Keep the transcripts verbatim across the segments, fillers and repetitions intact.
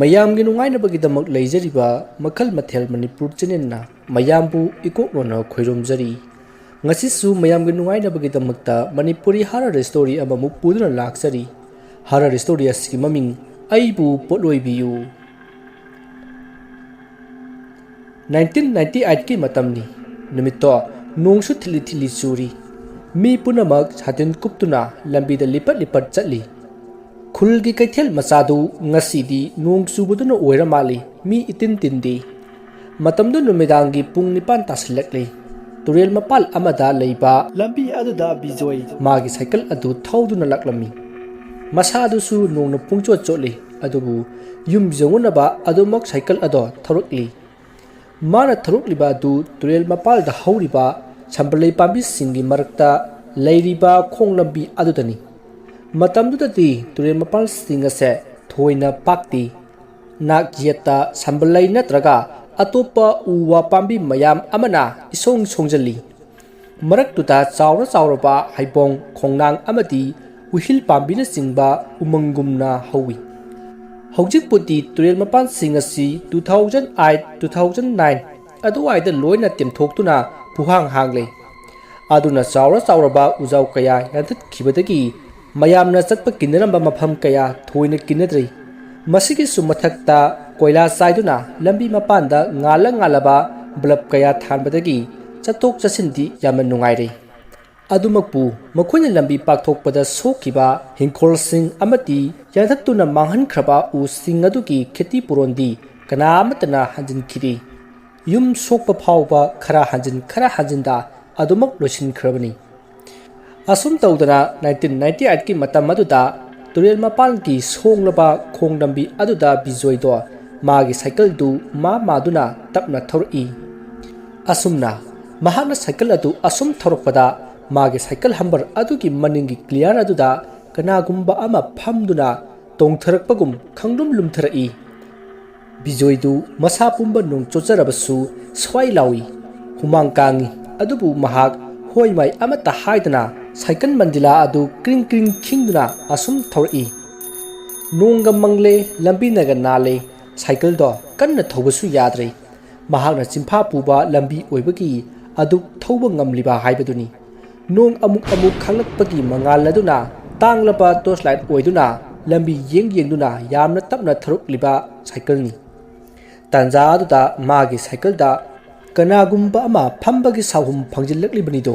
ꯃꯌꯥꯝꯒꯤ ꯅꯨꯡꯉꯥꯏꯅꯕꯒꯤꯗꯃꯛ ꯂꯩꯖꯔꯤꯕ ꯃꯈꯜ ꯃꯊꯦꯜ ꯃꯅꯤꯄꯨꯔ ꯆꯦꯅꯦꯜꯅ ꯃꯌꯥꯝꯕꯨ ꯏꯀꯣꯛꯅꯅ ꯈꯣꯏꯔꯨꯝꯖꯔꯤ꯫ ꯉꯁꯤꯁꯨ ꯃꯌꯥꯝꯒꯤ ꯅꯨꯡꯉꯥꯏꯅꯕꯒꯤꯗꯃꯛꯇ ꯃꯅꯤꯄꯨꯔꯤ ꯍꯔꯔ ꯁ꯭ꯇꯣꯔꯤ ꯑꯃꯃꯨꯛ ꯄꯨꯗꯨꯅ ꯂꯥꯛꯆꯔꯤ꯫ ꯍꯔꯔ ꯁ꯭ꯇꯣꯔꯤ ꯑꯁꯤꯒꯤ ꯃꯃꯤꯡ ꯑꯩꯕꯨ ꯄꯣꯠꯂꯣꯏꯕꯤꯌꯨ꯫ ꯅꯥꯏꯟꯇꯤꯟ ꯅꯥꯏꯟꯇꯤ ꯑꯩꯠꯀꯤ ꯃꯇꯝꯅꯤ꯫ ꯅꯨꯃꯤꯠꯇꯣ ꯅꯣꯡꯁꯨ ꯊꯤꯠꯂꯤ ꯊꯤꯠꯂꯤ ꯆꯨꯔꯤ꯫ ꯃꯤ ꯄꯨꯝꯅꯃꯛ ꯁꯥꯇꯤꯟ ꯀꯨꯞꯇꯨꯅ ꯂꯝꯕꯤꯗ ꯂꯤꯄꯠ ꯂꯤꯄꯠ ꯆꯠꯂꯤ꯫ ꯈꯨꯜꯒꯤ ꯀꯩꯊꯦꯜ ꯃꯆꯥꯗꯨ ꯉꯁꯤꯗꯤ ꯅꯣꯡ ꯆꯨꯕꯗꯨꯅ ꯑꯣꯏꯔ ꯃꯥꯜꯂꯤ, ꯃꯤ ꯏꯇꯤꯟ ꯇꯤꯟꯗꯦ꯫ ꯃꯇꯝꯗꯨ ꯅꯨꯃꯤꯗꯥꯡꯒꯤ ꯄꯨꯡ ꯅꯤꯄꯥꯟ ꯇꯥꯁꯤꯜꯂꯛꯂꯤ꯫ ꯇꯨꯔꯦꯜ ꯃꯄꯥꯜ ꯑꯃꯗ ꯂꯩꯕ ꯂꯝꯕꯤ ꯑꯗꯨꯗ ꯕꯤꯖꯣꯏ ꯃꯥꯒꯤ ꯁꯥꯏꯀꯜ ꯑꯗꯨ ꯊꯧꯗꯨꯅ ꯂꯥꯛꯂꯝꯃꯤ꯫ ꯃꯁꯥꯗꯨꯁꯨ ꯅꯣꯡꯅ ꯄꯨꯡꯆꯣꯠ ꯆꯣꯠꯂꯤ, ꯑꯗꯨꯕꯨ ꯌꯨꯝ ꯌꯧꯅꯅꯕ ꯑꯗꯨꯃꯛ ꯁꯥꯏꯀꯜ ꯑꯗꯣ ꯊꯧꯔꯛꯂꯤ꯫ ꯃꯥꯅ ꯊꯧꯔꯛꯂꯤꯕ ꯑꯗꯨ ꯇꯨꯔꯦꯜ ꯃꯄꯥꯜꯗ ꯍꯧꯔꯤꯕ ꯁꯝꯕꯜꯂꯩ ꯄꯥꯝꯕꯤꯁꯤꯡꯒꯤ ꯃꯔꯛꯇ ꯂꯩꯔꯤꯕ ꯈꯣꯡ ꯂꯝꯕꯤ ꯑꯗꯨꯗꯅꯤ꯫ ꯃꯇꯝꯗꯨꯗꯗꯤ ꯇꯨꯔꯦꯜ ꯃꯄꯥꯜꯁꯤꯡ ꯑꯁꯦ ꯊꯣꯏꯅ ꯄꯥꯛꯇꯦ꯫ ꯅꯥꯛ ꯌꯦꯠꯇ ꯁꯝꯕꯜꯂꯩ ꯅꯠꯇ꯭ꯔꯒ ꯑꯇꯣꯞꯄ ꯎ ꯋꯥ ꯄꯥꯝꯕꯤ ꯃꯌꯥꯝ ꯑꯃꯅ ꯏꯁꯣꯡ ꯁꯣꯡꯖꯜꯂꯤ꯫ ꯃꯔꯛꯇꯨꯗ ꯆꯥꯎꯔ ꯆꯥꯎꯔꯕ ꯍꯩꯕꯣꯡ ꯈꯣꯡꯅꯥꯡ ꯑꯃꯗꯤ ꯎꯍꯤꯜ ꯄꯥꯝꯕꯤꯅꯆꯤꯡꯕ ꯎꯃꯪꯒꯨꯝꯅ ꯍꯧꯏ꯫ ꯍꯧꯖꯤꯛꯄꯨꯗꯤ ꯇꯨꯔꯦꯜ ꯃꯄꯥꯟꯁꯤꯡ ꯑꯁꯤ two thousand eight, two thousand nine ꯑꯗꯨꯋꯥꯏꯗ ꯂꯣꯏꯅ ꯇꯦꯝꯊꯣꯛꯇꯨꯅ ꯄꯨꯍꯥꯡ ꯍꯥꯡꯂꯦ꯫ ꯑꯗꯨꯅ ꯆꯥꯎꯔ ꯆꯥꯎꯔꯕ ꯎꯖꯥꯎ ꯀꯌꯥ ꯌꯥꯟꯊꯠꯈꯤꯕꯗꯒꯤ ꯃꯌꯥꯝꯅ ꯆꯠꯄ ꯀꯤꯟꯅꯔꯝꯕ ꯃꯐꯝ ꯀꯌꯥ ꯊꯣꯏꯅ ꯀꯤꯟꯅꯗ꯭ꯔꯦ꯫ ꯃꯁꯤꯒꯤꯁꯨ ꯃꯊꯛꯇ ꯀꯣꯏꯂꯥ ꯆꯥꯏꯗꯨꯅ ꯂꯝꯕꯤ ꯃꯄꯥꯟꯗ ꯉꯥꯜꯂ ꯉꯥꯜꯂꯕ ꯕꯂꯕ ꯀꯌꯥ ꯊꯥꯟꯕꯗꯒꯤ ꯆꯠꯊꯣꯛ ꯆꯠꯁꯤꯟꯗꯤ ꯌꯥꯝꯅ ꯅꯨꯡꯉꯥꯏꯔꯦ꯫ ꯑꯗꯨꯃꯛꯄꯨ ꯃꯈꯣꯏꯅ ꯂꯝꯕꯤ ꯄꯥꯛꯊꯣꯛꯄꯗ ꯁꯣꯛꯈꯤꯕ ꯍꯤꯡꯈꯣꯜꯁꯤꯡ ꯑꯃꯗꯤ ꯌꯥꯟꯊꯠꯇꯨꯅ ꯃꯥꯡꯍꯟꯈ꯭ꯔꯕ ꯎꯁꯤꯡ ꯑꯗꯨꯒꯤ ꯈꯦꯇꯤ ꯄꯨꯔꯣꯟꯗꯤ ꯀꯅꯥ ꯑꯃꯠꯇꯅ ꯍꯟꯖꯤꯟꯈꯤꯗꯦ꯫ ꯌꯨꯝ ꯁꯣꯛꯄ ꯐꯥꯎꯕ ꯈꯔ ꯍꯟꯖꯤꯟ ꯈꯔ ꯍꯟꯖꯤꯟꯗ ꯑꯗꯨꯃꯛ ꯂꯣꯏꯁꯤꯟꯈ꯭ꯔꯕꯅꯤ꯫ ꯑꯁꯨꯝ ꯇꯧꯗꯅ nineteen ninety eight ꯀꯤ ꯃꯇꯝ ꯑꯗꯨꯗ ꯇꯨꯔꯦꯜ ꯃꯄꯥꯟꯒꯤ ꯁꯣꯡꯂꯕ ꯈꯣꯡ ꯂꯝꯕꯤ ꯑꯗꯨꯗ ꯕꯤꯖꯣꯏꯗꯣ ꯃꯥꯒꯤ ꯁꯥꯏꯀꯜꯗꯨ ꯃꯥ ꯃꯥꯗꯨꯅ ꯇꯞꯅ ꯊꯧꯔꯛꯏ꯫ ꯑꯁꯨꯝꯅ ꯃꯍꯥꯛꯅ ꯁꯥꯏꯀꯜ ꯑꯗꯨ ꯑꯁꯨꯝ ꯊꯧꯔꯛꯄꯗ ꯃꯥꯒꯤ ꯁꯥꯏꯀꯜ ꯍꯝꯕꯔ ꯑꯗꯨꯒꯤ ꯃꯅꯤꯡꯒꯤ ꯀ꯭ꯂꯤꯌꯥꯔ ꯑꯗꯨꯗ ꯀꯅꯥꯒꯨꯝꯕ ꯑꯃ ꯐꯝꯗꯨꯅ ꯇꯣꯡꯊꯔꯛꯄꯒꯨꯝ ꯈꯪꯂꯨꯝ ꯂꯨꯝꯊꯔꯛꯏ꯫ ꯕꯤꯖꯣꯏꯗꯨ ꯃꯁꯥ ꯄꯨꯝꯕ ꯅꯣꯡ ꯆꯣꯠꯆꯔꯕꯁꯨ ꯁ꯭ꯋꯥꯏ ꯂꯥꯎꯏ꯫ ꯍꯨꯃꯥꯡ ꯀꯥꯡꯏ꯫ ꯑꯗꯨꯕꯨ ꯃꯍꯥꯛ ꯍꯣꯏ ꯃꯥꯏ ꯑꯃꯠꯇ ꯍꯥꯏꯗꯅ ꯁꯥꯏꯀꯜ ꯃꯟꯗꯤꯂꯥ ꯑꯗꯨ ꯀ꯭ꯔꯤꯡ ꯀ꯭ꯔꯤꯡ ꯈꯤꯡꯗꯨꯅ ꯑꯁꯨꯝ ꯊꯧꯔꯛꯏ꯫ ꯅꯣꯡꯒ ꯃꯪꯂꯦ, ꯂꯝꯕꯤꯅꯒ ꯅꯥꯜꯂꯦ, ꯁꯥꯏꯀꯜꯗꯣ ꯀꯟꯅ ꯊꯧꯕꯁꯨ ꯌꯥꯗ꯭ꯔꯦ꯫ ꯃꯍꯥꯛꯅ ꯆꯤꯟꯐꯥ ꯄꯨꯕ ꯂꯝꯕꯤ ꯑꯣꯏꯕꯒꯤ ꯑꯗꯨꯛ ꯊꯧꯕ ꯉꯝꯂꯤꯕ ꯍꯥꯏꯕꯗꯨꯅꯤ꯫ ꯅꯣꯡ ꯑꯃꯨꯛ ꯑꯃꯨꯛ ꯈꯥꯡꯂꯛꯄꯒꯤ ꯃꯉꯥꯜ ꯑꯗꯨꯅ ꯇꯥꯡꯂꯕ ꯇꯣꯔꯆ ꯂꯥꯏꯠ ꯑꯣꯏꯗꯨꯅ ꯂꯝꯕꯤ ꯌꯦꯡ ꯌꯦꯡꯗꯨꯅ ꯌꯥꯝꯅ ꯇꯞꯅ ꯊꯧꯔꯛꯂꯤꯕ ꯁꯥꯏꯀꯜꯅꯤ꯫ ꯇꯥꯟꯖꯥ ꯑꯗꯨꯗ ꯃꯥꯒꯤ ꯁꯥꯏꯀꯜꯗ ꯀꯅꯥꯒꯨꯝꯕ ꯑꯃ ꯐꯝꯕꯒꯤ ꯁꯥꯍꯨꯝ ꯐꯪꯖꯤꯜꯂꯛꯂꯤꯕꯅꯤꯗꯣ꯫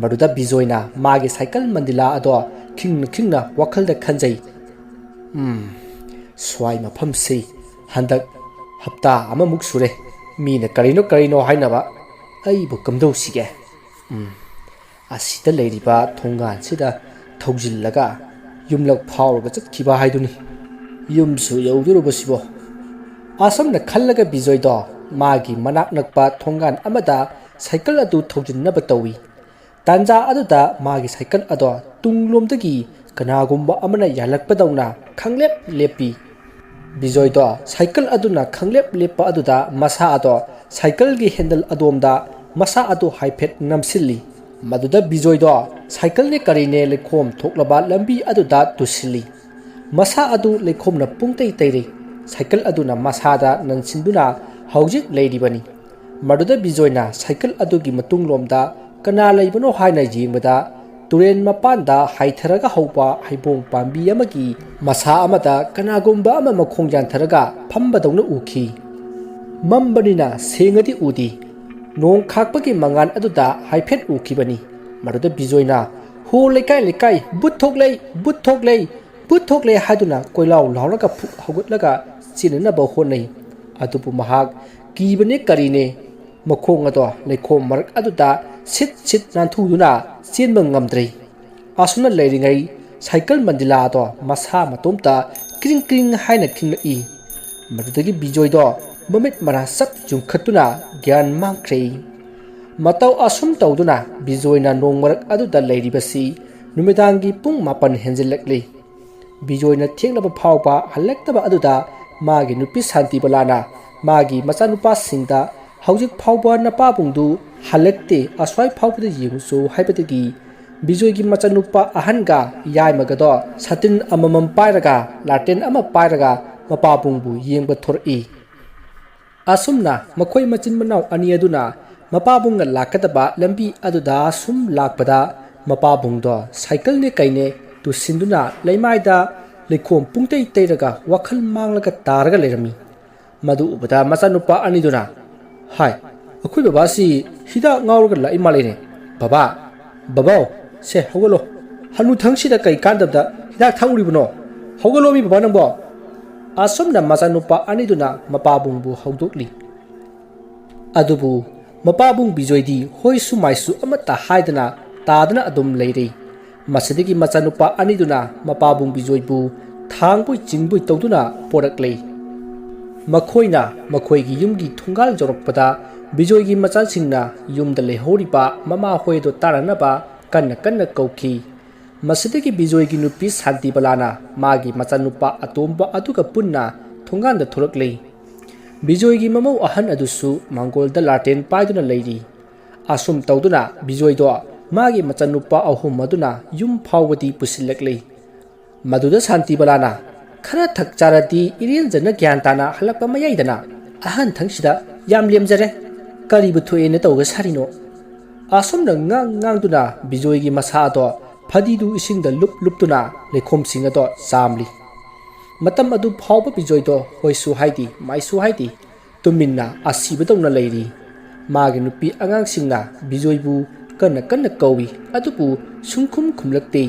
ꯃꯗꯨꯗ ꯕꯤꯖꯣꯏꯅ ꯃꯥꯒꯤ ꯁꯥꯏꯀꯜ ꯃꯟꯗꯤꯂꯥ ꯑꯗꯣ ꯈꯤꯡꯅ ꯈꯤꯡꯅ ꯋꯥꯈꯜꯗ ꯈꯟꯖꯩ꯫ "ꯎꯝ, ꯁ꯭ꯋꯥꯏ ꯃꯐꯝꯁꯤ ꯍꯟꯗꯛ ꯍꯞꯇꯥ ꯑꯃꯃꯨꯛ ꯁꯨꯔꯦ꯫ ꯃꯤꯅ ꯀꯔꯤꯅꯣ ꯀꯔꯤꯅꯣ ꯍꯥꯏꯅꯕ, ꯑꯩꯕꯨ ꯀꯝꯗꯧꯁꯤꯒꯦ? ꯎꯝ, ꯑꯁꯤꯗ ꯂꯩꯔꯤꯕ ꯊꯣꯡꯒꯥꯟꯁꯤꯗ ꯊꯧꯖꯤꯜꯂꯒ ꯌꯨꯝꯂꯛ ꯐꯥꯎꯔꯒ ꯆꯠꯈꯤꯕ ꯍꯥꯏꯗꯨꯅꯤ꯫ ꯌꯨꯝꯁꯨ ꯌꯧꯗꯣꯔꯕꯁꯤꯕꯣ?" ꯑꯁꯨꯝꯅ ꯈꯜꯂꯒ ꯕꯤꯖꯣꯏꯗꯣ ꯃꯥꯒꯤ ꯃꯅꯥꯛ ꯅꯛꯄ ꯊꯣꯡꯒꯥꯟ ꯑꯃꯗ ꯁꯥꯏꯀꯜ ꯑꯗꯨ ꯊꯧꯖꯤꯟꯅꯕ ꯇꯧꯏ꯫ ꯇꯥꯟꯖꯥ ꯑꯗꯨꯗ ꯃꯥꯒꯤ ꯁꯥꯏꯀꯜ ꯑꯗꯣ ꯇꯨꯡꯂꯣꯝꯗꯒꯤ ꯀꯅꯥꯒꯨꯝꯕ ꯑꯃꯅ ꯌꯥꯜꯂꯛꯄꯗꯧꯅ ꯈꯪꯂꯦꯞ ꯂꯦꯞꯄꯤ꯫ ꯕꯤꯖꯣꯏꯗꯣ ꯁꯥꯏꯀꯜ ꯑꯗꯨꯅ ꯈꯪꯂꯦꯞ ꯂꯦꯞꯄ ꯑꯗꯨꯗ ꯃꯁꯥ ꯑꯗꯣ ꯁꯥꯏꯀꯜꯒꯤ ꯍꯦꯟꯗꯜ ꯑꯗꯣꯝꯗ ꯃꯁꯥ ꯑꯗꯨ ꯍꯥꯏꯐꯦꯠ ꯅꯝꯁꯤꯜꯂꯤ꯫ ꯃꯗꯨꯗ ꯕꯤꯖꯣꯏꯗꯣ ꯁꯥꯏꯀꯜꯅꯦ ꯀꯔꯤꯅꯦ ꯂꯩꯈꯣꯝ ꯊꯣꯛꯂꯕ ꯂꯝꯕꯤ ꯑꯗꯨꯗ ꯇꯨꯁꯤꯜꯂꯤ꯫ ꯃꯁꯥ ꯑꯗꯨ ꯂꯩꯈꯣꯝꯅ ꯄꯨꯡꯇꯩ ꯇꯩꯔꯤ꯫ ꯁꯥꯏꯀꯜ ꯑꯗꯨꯅ ꯃꯁꯥꯗ ꯅꯟꯁꯤꯟꯗꯨꯅ ꯍꯧꯖꯤꯛ ꯂꯩꯔꯤꯕꯅꯤ꯫ ꯃꯗꯨꯗ ꯕꯤꯖꯣꯏꯅ ꯁꯥꯏꯀꯜ ꯑꯗꯨꯒꯤ ꯃꯇꯨꯡꯂꯣꯝꯗ ꯀꯅꯥ ꯂꯩꯕꯅꯣ ꯍꯥꯏꯅ ꯌꯦꯡꯕꯗ, ꯇꯨꯔꯦꯟ ꯃꯄꯥꯟꯗ ꯍꯥꯏꯊꯔꯒ ꯍꯧꯕ ꯍꯩꯕꯣꯡ ꯄꯥꯝꯕꯤ ꯑꯃꯒꯤ ꯃꯁꯥ ꯑꯃꯗ ꯀꯅꯥꯒꯨꯝꯕ ꯑꯃ ꯃꯈꯣꯡ ꯌꯥꯟꯊꯔꯒ ꯐꯝꯕꯗꯧꯅ ꯎꯈꯤ꯫ ꯃꯝꯕꯅꯤꯅ ꯁꯦꯡꯅꯗꯤ ꯎꯗꯦ꯫ ꯅꯣꯡ ꯈꯥꯛꯄꯒꯤ ꯃꯉꯥꯜ ꯑꯗꯨꯗ ꯍꯥꯏꯐꯦꯠ ꯎꯈꯤꯕꯅꯤ꯫ ꯃꯗꯨꯗ ꯕꯤꯖꯣꯏꯅ, "ꯍꯣ ꯂꯩꯀꯥꯏ ꯂꯩꯀꯥꯏ, ꯚꯨꯠ ꯊꯣꯛꯂꯦ, ꯚꯨꯠ ꯊꯣꯛꯂꯦ, ꯚꯨꯠ ꯊꯣꯛꯂꯦ" ꯍꯥꯏꯗꯨꯅ ꯀꯣꯏꯂꯥꯎ ꯂꯥꯎꯔꯒ ꯐꯨꯛ ꯍꯧꯒꯠꯂꯒ ꯆꯦꯟꯅꯅꯕ ꯍꯣꯠꯅꯩ꯫ ꯑꯗꯨꯕꯨ ꯃꯍꯥꯛ ꯀꯤꯕꯅꯦ ꯀꯔꯤꯅꯦ, ꯃꯈꯣꯡ ꯑꯗꯣ ꯂꯩꯈꯣꯝ ꯃꯔꯛ ꯑꯗꯨꯗ ꯁꯤꯠ ꯁꯤꯠ ꯅꯥꯟꯊꯨꯗꯨꯅ ꯆꯦꯟꯕ ꯉꯝꯗ꯭ꯔꯦ꯫ ꯑꯁꯨꯝꯅ ꯂꯩꯔꯤꯉꯩ ꯁꯥꯏꯀꯜ ꯃꯟꯗꯤꯂꯥ ꯑꯗꯣ ꯃꯁꯥ ꯃꯇꯣꯝꯇ ꯀ꯭ꯔꯤꯡ ꯀ꯭ꯔꯤꯡ ꯍꯥꯏꯅ ꯈꯤꯡꯂꯛꯏ꯫ ꯃꯗꯨꯗꯒꯤ ꯕꯤꯖꯣꯏꯗꯣ ꯃꯃꯤꯠ ꯃꯔꯥ ꯆꯞ ꯌꯨꯡꯈꯠꯇꯨꯅ ꯒ꯭ꯌꯥꯟ ꯃꯥꯡꯈ꯭ꯔꯦ꯫ ꯃꯇꯧ ꯑꯁꯨꯝ ꯇꯧꯗꯨꯅ ꯕꯤꯖꯣꯏꯅ ꯅꯣꯡ ꯃꯔꯛ ꯑꯗꯨꯗ ꯂꯩꯔꯤꯕꯁꯤ ꯅꯨꯃꯤꯗꯥꯡꯒꯤ ꯄꯨꯡ ꯃꯥꯄꯟ ꯍꯦꯟꯖꯤꯜꯂꯛꯂꯤ꯫ ꯕꯤꯖꯣꯏꯅ ꯊꯦꯡꯂꯕ ꯐꯥꯎꯕ ꯍꯜꯂꯛꯇꯕ ꯑꯗꯨꯗ ꯃꯥꯒꯤ ꯅꯨꯄꯤ ꯁꯥꯟꯇꯤꯕꯂꯥꯅ ꯃꯥꯒꯤ ꯃꯆꯥꯅꯨꯄꯥꯁꯤꯡꯗ, "ꯍꯧꯖꯤꯛ ꯐꯥꯎꯕ ꯅꯄꯥꯕꯨꯡꯗꯨ ꯍꯜꯂꯛꯇꯦ, ꯑꯁ꯭ꯋꯥꯏ ꯐꯥꯎꯕꯗ ꯌꯦꯡꯉꯨꯆꯣ" ꯍꯥꯏꯕꯗꯒꯤ ꯕꯤꯖꯣꯏꯒꯤ ꯃꯆꯥꯅꯨꯄꯥ ꯑꯍꯟꯒ ꯌꯥꯏꯃꯒꯗꯣ ꯁꯥꯇꯤꯟ ꯑꯃꯃꯝ ꯄꯥꯏꯔꯒ, ꯂꯥꯇꯦꯟ ꯑꯃ ꯄꯥꯏꯔꯒ ꯃꯄꯥꯕꯨꯡꯕꯨ ꯌꯦꯡꯕ ꯊꯣꯔꯛꯏ꯫ ꯑꯁꯨꯝꯅ ꯃꯈꯣꯏ ꯃꯆꯤꯟ ꯃꯅꯥꯎ ꯑꯅꯤ ꯑꯗꯨꯅ ꯃꯄꯥꯕꯨꯡꯅ ꯂꯥꯛꯀꯗꯕ ꯂꯝꯕꯤ ꯑꯗꯨꯗ ꯁꯨꯝ ꯂꯥꯛꯄꯗ, ꯃꯄꯥꯕꯨꯡꯗꯣ ꯁꯥꯏꯀꯜꯅꯦ ꯀꯩꯅꯦ ꯇꯨꯁꯤꯟꯗꯨꯅ ꯂꯩꯃꯥꯏꯗ ꯂꯩꯈꯣꯝ ꯄꯨꯡꯇꯩ ꯇꯩꯔꯒ ꯋꯥꯈꯜ ꯃꯥꯡꯂꯒ ꯇꯥꯔꯒ ꯂꯩꯔꯝꯃꯤ꯫ ꯃꯗꯨ ꯎꯕꯗ ꯃꯆꯥꯅꯨꯄꯥ ꯑꯅꯤꯗꯨꯅ, "ꯍꯥꯏ, ꯑꯩꯈꯣꯏ ꯕꯕꯥꯁꯤ ꯍꯤꯗꯥꯛ ꯉꯥꯎꯔꯒ ꯂꯥꯛꯏ ꯃꯥꯜꯂꯦꯅꯦ꯫ ꯕꯕꯥ, ꯕꯕꯥꯎ, ꯁꯦ ꯍꯧꯒꯠꯂꯣ꯫ ꯍꯅꯨꯊꯪꯁꯤꯗ ꯀꯩ ꯀꯥꯟꯗꯕꯗ ꯍꯤꯗꯥꯛ ꯊꯛꯎꯔꯤꯕꯅꯣ? ꯍꯧꯒꯠꯂꯣꯃꯤ ꯕꯕꯥ ꯅꯪꯕꯣ!" ꯑꯁꯨꯝꯅ ꯃꯆꯥꯅꯨꯄꯥ ꯑꯅꯤꯗꯨꯅ ꯃꯄꯥꯕꯨꯡꯕꯨ ꯍꯧꯗꯣꯛꯂꯤ꯫ ꯑꯗꯨꯕꯨ ꯃꯄꯥꯕꯨꯡ ꯕꯤꯖꯣꯏꯗꯤ ꯍꯣꯏꯁꯨ ꯃꯥꯏꯁꯨ ꯑꯃꯠꯇ ꯍꯥꯏꯗꯅ ꯇꯥꯗꯅ ꯑꯗꯨꯝ ꯂꯩꯔꯤ꯫ ꯃꯁꯤꯗꯒꯤ ꯃꯆꯥꯅꯨꯄꯥ ꯑꯅꯤꯗꯨꯅ ꯃꯄꯥꯕꯨꯡ ꯕꯤꯖꯣꯏꯕꯨ ꯊꯥꯡꯕꯣꯏ ꯆꯤꯡꯕꯣꯏ ꯇꯧꯗꯨꯅ ꯄꯣꯔꯛꯂꯤ꯫ ꯃꯈꯣꯏꯅ ꯃꯈꯣꯏꯒꯤ ꯌꯨꯝꯒꯤ ꯊꯣꯡꯒꯥꯜ ꯌꯧꯔꯛꯄꯗ, ꯕꯤꯖꯣꯏꯒꯤ ꯃꯆꯥꯁꯤꯡꯅ ꯌꯨꯝꯗ ꯂꯩꯍꯧꯔꯤꯕ ꯃꯃꯥ ꯍꯣꯏꯗꯣ ꯇꯥꯅꯅꯕ ꯀꯟꯅ ꯀꯟꯅ ꯀꯧꯈꯤ꯫ ꯃꯁꯤꯗꯒꯤ ꯕꯤꯖꯣꯏꯒꯤ ꯅꯨꯄꯤ ꯁꯥꯟꯇꯤꯕꯂꯥꯅ ꯃꯥꯒꯤ ꯃꯆꯥꯅꯨꯄꯥ ꯑꯇꯣꯝꯕ ꯑꯗꯨꯒ ꯄꯨꯟꯅ ꯊꯣꯡꯒꯥꯟꯗ ꯊꯣꯔꯛꯂꯤ꯫ ꯕꯤꯖꯣꯏꯒꯤ ꯃꯃꯧ ꯑꯍꯟ ꯑꯗꯨꯁꯨ ꯃꯥꯡꯒꯣꯜꯗ ꯂꯥꯇꯦꯟ ꯄꯥꯏꯗꯨꯅ ꯂꯩꯔꯤ꯫ ꯑꯁꯨꯝ ꯇꯧꯗꯨꯅ ꯕꯤꯖꯣꯏꯗꯣ ꯃꯥꯒꯤ ꯃꯆꯥꯅꯨꯄꯥ ꯑꯍꯨꯝ ꯑꯗꯨꯅ ꯌꯨꯝ ꯐꯥꯎꯕꯗꯤ ꯄꯨꯁꯤꯜꯂꯛꯂꯤ꯫ ꯃꯗꯨꯗ ꯁꯥꯟꯇꯤꯕꯂꯥꯅ, "ꯈꯔ ꯊꯛ ꯆꯥꯔꯗꯤ ꯏꯔꯦꯟꯖꯅ ꯒ꯭ꯌꯥꯟ ꯇꯥꯅ ꯍꯜꯂꯛꯄ ꯃꯌꯥꯏꯗꯅ ꯑꯍꯟ ꯊꯪꯁꯤꯗ ꯌꯥꯝ ꯂꯦꯝꯖꯔꯦ꯫ ꯀꯔꯤꯕꯨ ꯊꯣꯛꯑꯦꯅ ꯇꯧꯒ ꯁꯥꯔꯤꯅꯣ?" ꯑꯁꯨꯝꯅ ꯉꯥꯡ ꯉꯥꯡꯗꯨꯅ ꯕꯤꯖꯣꯏꯒꯤ ꯃꯁꯥ ꯑꯗꯣ ꯐꯗꯤꯗꯨ ꯏꯁꯤꯡꯗ ꯂꯨꯞ ꯂꯨꯞꯇꯨꯅ ꯂꯩꯈꯣꯝꯁꯤꯡ ꯑꯗꯣ ꯆꯥꯝꯂꯤ꯫ ꯃꯇꯝ ꯑꯗꯨ ꯐꯥꯎꯕ ꯕꯤꯖꯣꯏꯗꯣ ꯍꯣꯏꯁꯨ ꯍꯥꯏꯗꯦ, ꯃꯥꯏꯁꯨ ꯍꯥꯏꯗꯦ, ꯇꯨꯃꯤꯟꯅ ꯑꯁꯤꯕꯗꯧꯅ ꯂꯩꯔꯤ꯫ ꯃꯥꯒꯤ ꯅꯨꯄꯤ ꯑꯉꯥꯡꯁꯤꯡꯅ ꯕꯤꯖꯣꯏꯕꯨ ꯀꯟꯅ ꯀꯟꯅ ꯀꯧꯏ, ꯑꯗꯨꯕꯨ ꯁꯨꯡꯈꯨꯝ ꯈꯨꯝꯂꯛꯇꯦ꯫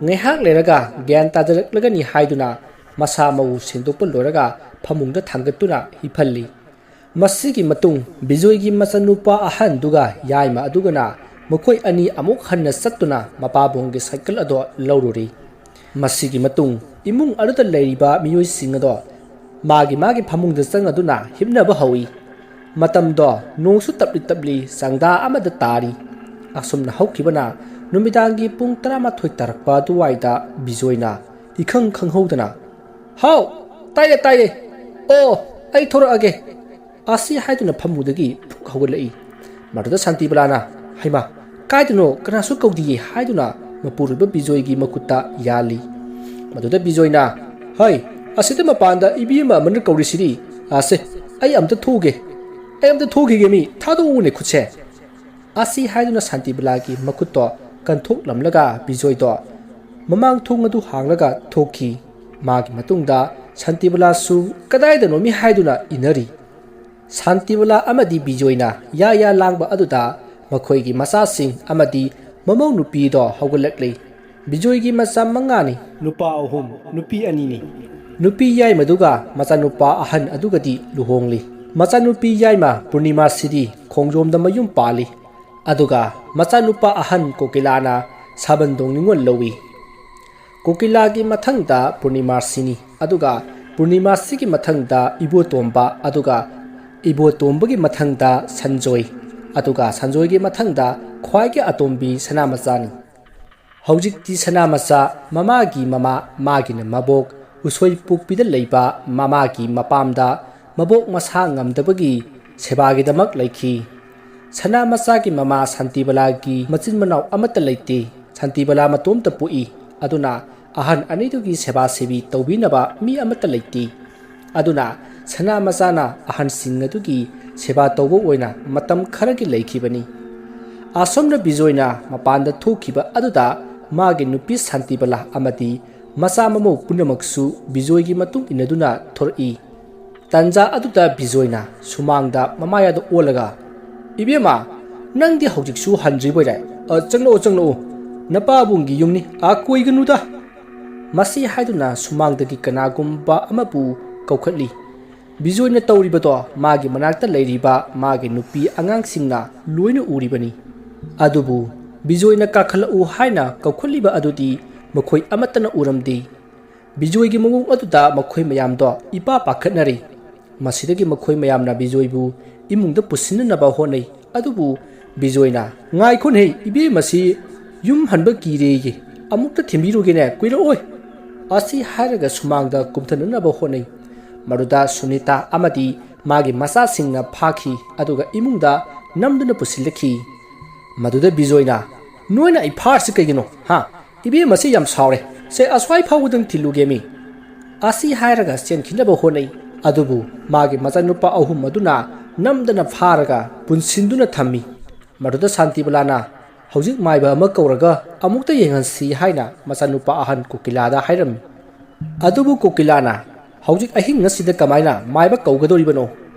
ꯉꯥꯏꯍꯥꯛ ꯂꯩꯔꯒ ꯒ꯭ꯌꯥꯟ ꯇꯥꯖꯔꯛꯂꯒꯅꯤ ꯍꯥꯏꯗꯨꯅ ꯃꯁꯥ ꯃꯎ ꯁꯦꯡꯗꯣꯛꯄ ꯂꯣꯏꯔꯒ ꯐꯃꯨꯡꯗ ꯊꯥꯡꯒꯠꯇꯨꯅ ꯍꯤꯞꯍꯜꯂꯤ꯫ ꯃꯁꯤꯒꯤ ꯃꯇꯨꯡ ꯕꯤꯖꯣꯏꯒꯤ ꯃꯆꯥꯅꯨꯄꯥ ꯑꯍꯟꯗꯨꯒ ꯌꯥꯏꯃ ꯑꯗꯨꯒꯅ ꯃꯈꯣꯏ ꯑꯅꯤ ꯑꯃꯨꯛ ꯍꯟꯅ ꯆꯠꯇꯨꯅ ꯃꯄꯥꯕꯨꯡꯒꯤ ꯁꯥꯏꯀꯜ ꯑꯗꯣ ꯂꯧꯔꯨꯔꯤ꯫ ꯃꯁꯤꯒꯤ ꯃꯇꯨꯡ ꯏꯃꯨꯡ ꯑꯗꯨꯗ ꯂꯩꯔꯤꯕ ꯃꯤꯑꯣꯏꯁꯤꯡ ꯑꯗꯣ ꯃꯥꯒꯤ ꯃꯥꯒꯤ ꯐꯃꯨꯡꯗ ꯆꯪꯉꯗꯨꯅ ꯍꯤꯞꯅꯕ ꯍꯧꯏ꯫ ꯃꯇꯝꯗꯣ ꯅꯣꯡꯁꯨ ꯇꯞꯂꯤ ꯇꯞꯂꯤ ꯆꯥꯡꯗꯥ ꯑꯃꯗ ꯇꯥꯔꯤ꯫ ꯑꯁꯨꯝꯅ ꯍꯧꯈꯤꯕꯅ ꯅꯨꯃꯤꯗꯥꯡꯒꯤ ꯄꯨꯡ ꯇꯔꯥꯃꯥꯊꯣꯏ ꯇꯥꯔꯛꯄ ꯑꯗꯨꯋꯥꯏꯗ ꯕꯤꯖꯣꯏꯅ ꯏꯈꯪ ꯈꯪꯍꯧꯗꯅ, "ꯍꯥꯎ, ꯇꯥꯏꯌꯦ, ꯇꯥꯏꯌꯦ꯫ ꯑꯣ, ꯑꯩ ꯊꯣꯔꯛꯑꯒꯦ꯫" ꯑꯁꯤ ꯍꯥꯏꯗꯨꯅ ꯐꯃꯨꯡꯗꯒꯤ ꯐꯨꯛ ꯍꯧꯒꯠꯂꯛꯏ꯫ ꯃꯗꯨꯗ ꯁꯥꯟꯇꯤꯕꯂꯥꯅ, "ꯍꯩꯃꯥ, "ꯀꯥꯏꯗꯅꯣ, ꯀꯅꯥꯁꯨ ꯀꯧꯗꯤꯌꯦ" ꯍꯥꯏꯗꯨꯅ ꯃꯄꯨꯔꯣꯏꯕ ꯕꯤꯖꯣꯏꯒꯤ ꯃꯈꯨꯠꯇ ꯌꯥꯜꯂꯤ꯫ ꯃꯗꯨꯗ ꯕꯤꯖꯣꯏꯅ, "ꯍꯩ, ꯑꯁꯤꯗ ꯃꯄꯥꯟꯗ ꯏꯕꯦꯝꯃ ꯑꯃꯅ ꯀꯧꯔꯤꯁꯤꯗꯤ꯫ ꯑꯁꯦ, ꯑꯩ ꯑꯝꯇ ꯊꯣꯛꯎꯒꯦ꯫ ꯑꯩ ꯑꯝꯇ ꯊꯣꯛꯈꯤꯒꯦ ꯃꯤ, ꯊꯥꯗꯣꯛꯎꯅꯦ ꯈꯨꯠꯁꯦ"꯫ ꯑꯁꯤ ꯍꯥꯏꯗꯨꯅ ꯁꯥꯟꯇꯤꯕꯂꯥꯒꯤ ꯃꯈꯨꯠꯇꯣ ꯀꯟꯊꯣꯛꯂꯝꯂꯒ ꯕꯤꯖꯣꯏꯗꯣ ꯃꯃꯥꯡ ꯊꯣꯡ ꯑꯗꯨ ꯍꯥꯡꯂꯒ ꯊꯣꯛꯈꯤ꯫ ꯃꯥꯒꯤ ꯃꯇꯨꯡꯗ ꯁꯥꯟꯇꯤꯕꯂꯥꯁꯨ ꯀꯗꯥꯏꯗꯅꯣ ꯃꯤ ꯍꯥꯏꯗꯨꯅ ꯏꯟꯅꯔꯤ꯫ ꯁꯥꯟꯇꯤꯕꯂꯥ ꯑꯃꯗꯤ ꯕꯤꯖꯣꯏꯅ ꯌꯥ ꯌꯥ ꯂꯥꯡꯕ ꯑꯗꯨꯗ ꯃꯈꯣꯏꯒꯤ ꯃꯆꯥꯁꯤꯡ ꯑꯃꯗꯤ ꯃꯃꯧ ꯅꯨꯄꯤꯗꯣ ꯍꯧꯒꯠꯂꯛꯂꯤ꯫ ꯕꯤꯖꯣꯏꯒꯤ ꯃꯆꯥ ꯃꯉꯥꯅꯤ꯫ ꯅꯨꯄꯥ ꯑꯍꯨꯝ, ꯅꯨꯄꯤ ꯑꯅꯤꯅꯤ꯫ ꯅꯨꯄꯤ ꯌꯥꯏꯃꯗꯨꯒ ꯃꯆꯥꯅꯨꯄꯥ ꯑꯍꯟ ꯑꯗꯨꯒꯗꯤ ꯂꯨꯍꯣꯡꯂꯤ꯫ ꯃꯆꯥꯅꯨꯄꯤ ꯌꯥꯏꯃ ꯄꯨꯔꯅꯤꯃꯥꯁꯤꯗꯤ ꯈꯣꯡꯖꯣꯝꯗ ꯃꯌꯨꯝ ꯄꯥꯜꯂꯤ꯫ ꯑꯗꯨꯒ ꯃꯆꯥꯅꯨꯄꯥ ꯑꯍꯟ ꯀꯣꯀꯤꯂꯥꯅ ꯁꯥꯕꯟꯗꯣꯡ ꯅꯤꯉꯣꯜ ꯂꯧꯏ꯫ ꯀꯣꯀꯤꯂꯥꯒꯤ ꯃꯊꯪꯗ ꯄꯨꯔꯅꯤꯃꯥꯁꯤꯅꯤ, ꯑꯗꯨꯒ ꯄꯨꯔꯅꯤꯃꯥꯁꯤꯒꯤ ꯃꯊꯪꯗ ꯏꯕꯣꯇꯣꯝꯕ, ꯑꯗꯨꯒ ꯏꯕꯣꯇꯣꯝꯕꯒꯤ ꯃꯊꯪꯗ ꯁꯟꯖꯣꯏ, ꯑꯗꯨꯒ ꯁꯟꯖꯣꯏꯒꯤ ꯃꯊꯪꯗ ꯈ꯭ꯋꯥꯏꯒꯤ ꯑꯇꯣꯝꯕꯤ ꯁꯅꯥꯃꯆꯥꯅꯤ꯫ ꯍꯧꯖꯤꯛꯇꯤ ꯁꯅꯥꯃꯆꯥ ꯃꯃꯥꯒꯤ ꯃꯃꯥ, ꯃꯥꯒꯤꯅ ꯃꯕꯣꯛ, ꯎꯁꯣꯏ ꯄꯣꯛꯄꯤꯗ ꯂꯩꯕ ꯃꯃꯥꯒꯤ ꯃꯄꯥꯝꯗ ꯃꯕꯣꯛ ꯃꯁꯥ ꯉꯝꯗꯕꯒꯤ ꯁꯦꯕꯥꯒꯤꯗꯃꯛ ꯂꯩꯈꯤ꯫ ꯁꯅꯥꯃꯆꯥꯒꯤ ꯃꯃꯥ ꯁꯥꯟꯇꯤꯕꯂꯥꯒꯤ ꯃꯆꯤꯟ ꯃꯅꯥꯎ ꯑꯃꯠꯇ ꯂꯩꯇꯦ꯫ ꯁꯥꯟꯇꯤꯕꯂꯥ ꯃꯇꯣꯝꯇ ꯄꯣꯛꯏ꯫ ꯑꯗꯨꯅ ꯑꯍꯟ ꯑꯅꯤꯗꯨꯒꯤ ꯁꯦꯕꯥ ꯁꯦꯕꯤ ꯇꯧꯕꯤꯅꯕ ꯃꯤ ꯑꯃꯠꯇ ꯂꯩꯇꯦ꯫ ꯑꯗꯨꯅ ꯁꯅꯥꯃꯆꯥꯅ ꯑꯍꯟꯁꯤꯡ ꯑꯗꯨꯒꯤ ꯁꯦꯕꯥ ꯇꯧꯕ ꯑꯣꯏꯅ ꯃꯇꯝ ꯈꯔꯒꯤ ꯂꯩꯈꯤꯕꯅꯤ꯫ ꯑꯁꯣꯝꯅ ꯕꯤꯖꯣꯏꯅ ꯃꯄꯥꯟꯗ ꯊꯣꯛꯈꯤꯕ ꯑꯗꯨꯗ ꯃꯥꯒꯤ ꯅꯨꯄꯤ ꯁꯥꯟꯇꯤꯕꯂꯥ ꯑꯃꯗꯤ ꯃꯆꯥ ꯃꯃꯧ ꯄꯨꯝꯅꯃꯛꯁꯨ ꯕꯤꯖꯣꯏꯒꯤ ꯃꯇꯨꯡ ꯏꯟꯅꯗꯨꯅ ꯊꯣꯔꯛꯏ꯫ ꯇꯟꯖꯥ ꯑꯗꯨꯗ ꯕꯤꯖꯣꯏꯅ ꯁꯨꯃꯥꯡꯗ ꯃꯃꯥꯌꯥꯗ ꯑꯣꯜꯂꯒ, "ꯏꯕꯦꯝꯃ, ꯅꯪꯗꯤ ꯍꯧꯖꯤꯛꯁꯨ ꯍꯟꯗ꯭ꯔꯤꯕꯣꯏꯔꯦ? ꯑ, ꯆꯪꯂꯛꯑꯣ, ꯆꯪꯂꯛꯑꯣ꯫ ꯅꯄꯥꯕꯨꯡꯒꯤ ꯌꯨꯝꯅꯤ, ꯑꯥ ꯀꯣꯏꯒꯅꯨꯗ"꯫ ꯃꯁꯤ ꯍꯥꯏꯗꯨꯅ ꯁꯨꯃꯥꯡꯗꯒꯤ ꯀꯅꯥꯒꯨꯝꯕ ꯑꯃꯕꯨ ꯀꯧꯈꯠꯂꯤ꯫ ꯕꯤꯖꯣꯏꯅ ꯇꯧꯔꯤꯕꯗꯣ ꯃꯥꯒꯤ ꯃꯅꯥꯛꯇ ꯂꯩꯔꯤꯕ ꯃꯥꯒꯤ ꯅꯨꯄꯤ ꯑꯉꯥꯡꯁꯤꯡꯅ ꯂꯣꯏꯅ ꯎꯔꯤꯕꯅꯤ꯫ ꯑꯗꯨꯕꯨ ꯕꯤꯖꯣꯏꯅ ꯀꯥꯈꯠꯂꯛꯎ ꯍꯥꯏꯅ ꯀꯧꯈꯠꯂꯤꯕ ꯑꯗꯨꯗꯤ ꯃꯈꯣꯏ ꯑꯃꯠꯇꯅ ꯎꯔꯝꯗꯦ꯫ ꯕꯤꯖꯣꯏꯒꯤ ꯃꯑꯣꯡ ꯑꯗꯨꯗ ꯃꯈꯣꯏ ꯃꯌꯥꯝꯗꯣ ꯏꯄꯥ ꯄꯥꯈꯠꯅꯔꯦ꯫ ꯃꯁꯤꯗꯒꯤ ꯃꯈꯣꯏ ꯃꯌꯥꯝꯅ ꯕꯤꯖꯣꯏꯕꯨ ꯏꯃꯨꯡꯗ ꯄꯨꯁꯤꯟꯅꯅꯕ ꯍꯣꯠꯅꯩ꯫ ꯑꯗꯨꯕꯨ ꯕꯤꯖꯣꯏꯅ, "ꯉꯥꯏꯈꯣꯅꯦ, ꯏꯕꯦꯝꯃꯁꯤ ꯌꯨꯝ ꯍꯟꯕ ꯀꯤꯔꯦꯌꯦ꯫ ꯑꯃꯨꯛꯇ ꯊꯤꯟꯕꯤꯔꯨꯒꯦꯅꯦ, ꯀꯨꯏꯔꯛꯑꯣꯏ"꯫ ꯑꯁꯤ ꯍꯥꯏꯔꯒ ꯁꯨꯃꯥꯡꯗ ꯀꯨꯝꯊꯅꯅꯕ ꯍꯣꯠꯅꯩ꯫ ꯃꯗꯨꯗ ꯁꯨꯅꯤꯇꯥ ꯑꯃꯗꯤ ꯃꯥꯒꯤ ꯃꯆꯥꯁꯤꯡꯅ ꯐꯥꯈꯤ, ꯑꯗꯨꯒ ꯏꯃꯨꯡꯗ ꯅꯝꯗꯨꯅ ꯄꯨꯁꯤꯜꯂꯛꯈꯤ꯫ ꯃꯗꯨꯗ ꯕꯤꯖꯣꯏꯅ, "ꯅꯣꯏꯅ ꯑꯩ ꯐꯥꯔꯁꯤ ꯀꯩꯒꯤꯅꯣ? ꯍꯥ? ꯏꯕꯦꯝꯃꯁꯤ ꯌꯥꯝ ꯁꯥꯎꯔꯦ꯫ ꯁꯦ, ꯑꯁ꯭ꯋꯥꯏ ꯐꯥꯎꯕꯗꯪ ꯊꯤꯜꯂꯨꯒꯦ ꯃꯤ!" ꯑꯁꯤ ꯍꯥꯏꯔꯒ ꯆꯦꯟꯈꯤꯅꯕ ꯍꯣꯠꯅꯩ꯫ ꯑꯗꯨꯕꯨ ꯃꯥꯒꯤ ꯃꯆꯥꯅꯨꯄꯥ ꯑꯍꯨꯝ ꯑꯗꯨꯅ ꯅꯝꯗꯅ ꯐꯥꯔꯒ ꯄꯨꯟꯁꯤꯟꯗꯨꯅ ꯊꯝꯃꯤ꯫ ꯃꯗꯨꯗ ꯁꯥꯟꯇꯤꯕꯂꯥꯅ, "ꯍꯧꯖꯤꯛ ꯃꯥꯏꯕ ꯑꯃ ꯀꯧꯔꯒ ꯑꯃꯨꯛꯇ ꯌꯦꯡꯍꯟꯁꯤ" ꯍꯥꯏꯅ ꯃꯆꯥꯅꯨꯄꯥ ꯑꯍꯟ ꯀꯣꯀꯤꯂꯥꯗ ꯍꯥꯏꯔꯝꯃꯤ꯫ ꯑꯗꯨꯕꯨ ꯀꯣꯀꯤꯂꯥꯅ, "ꯍꯧꯖꯤꯛ ꯑꯍꯤꯡ ꯑꯁꯤꯗ ꯀꯃꯥꯏꯅ ꯃꯥꯏꯕ ꯀꯧꯒꯗꯧꯔꯤꯕꯅꯣ?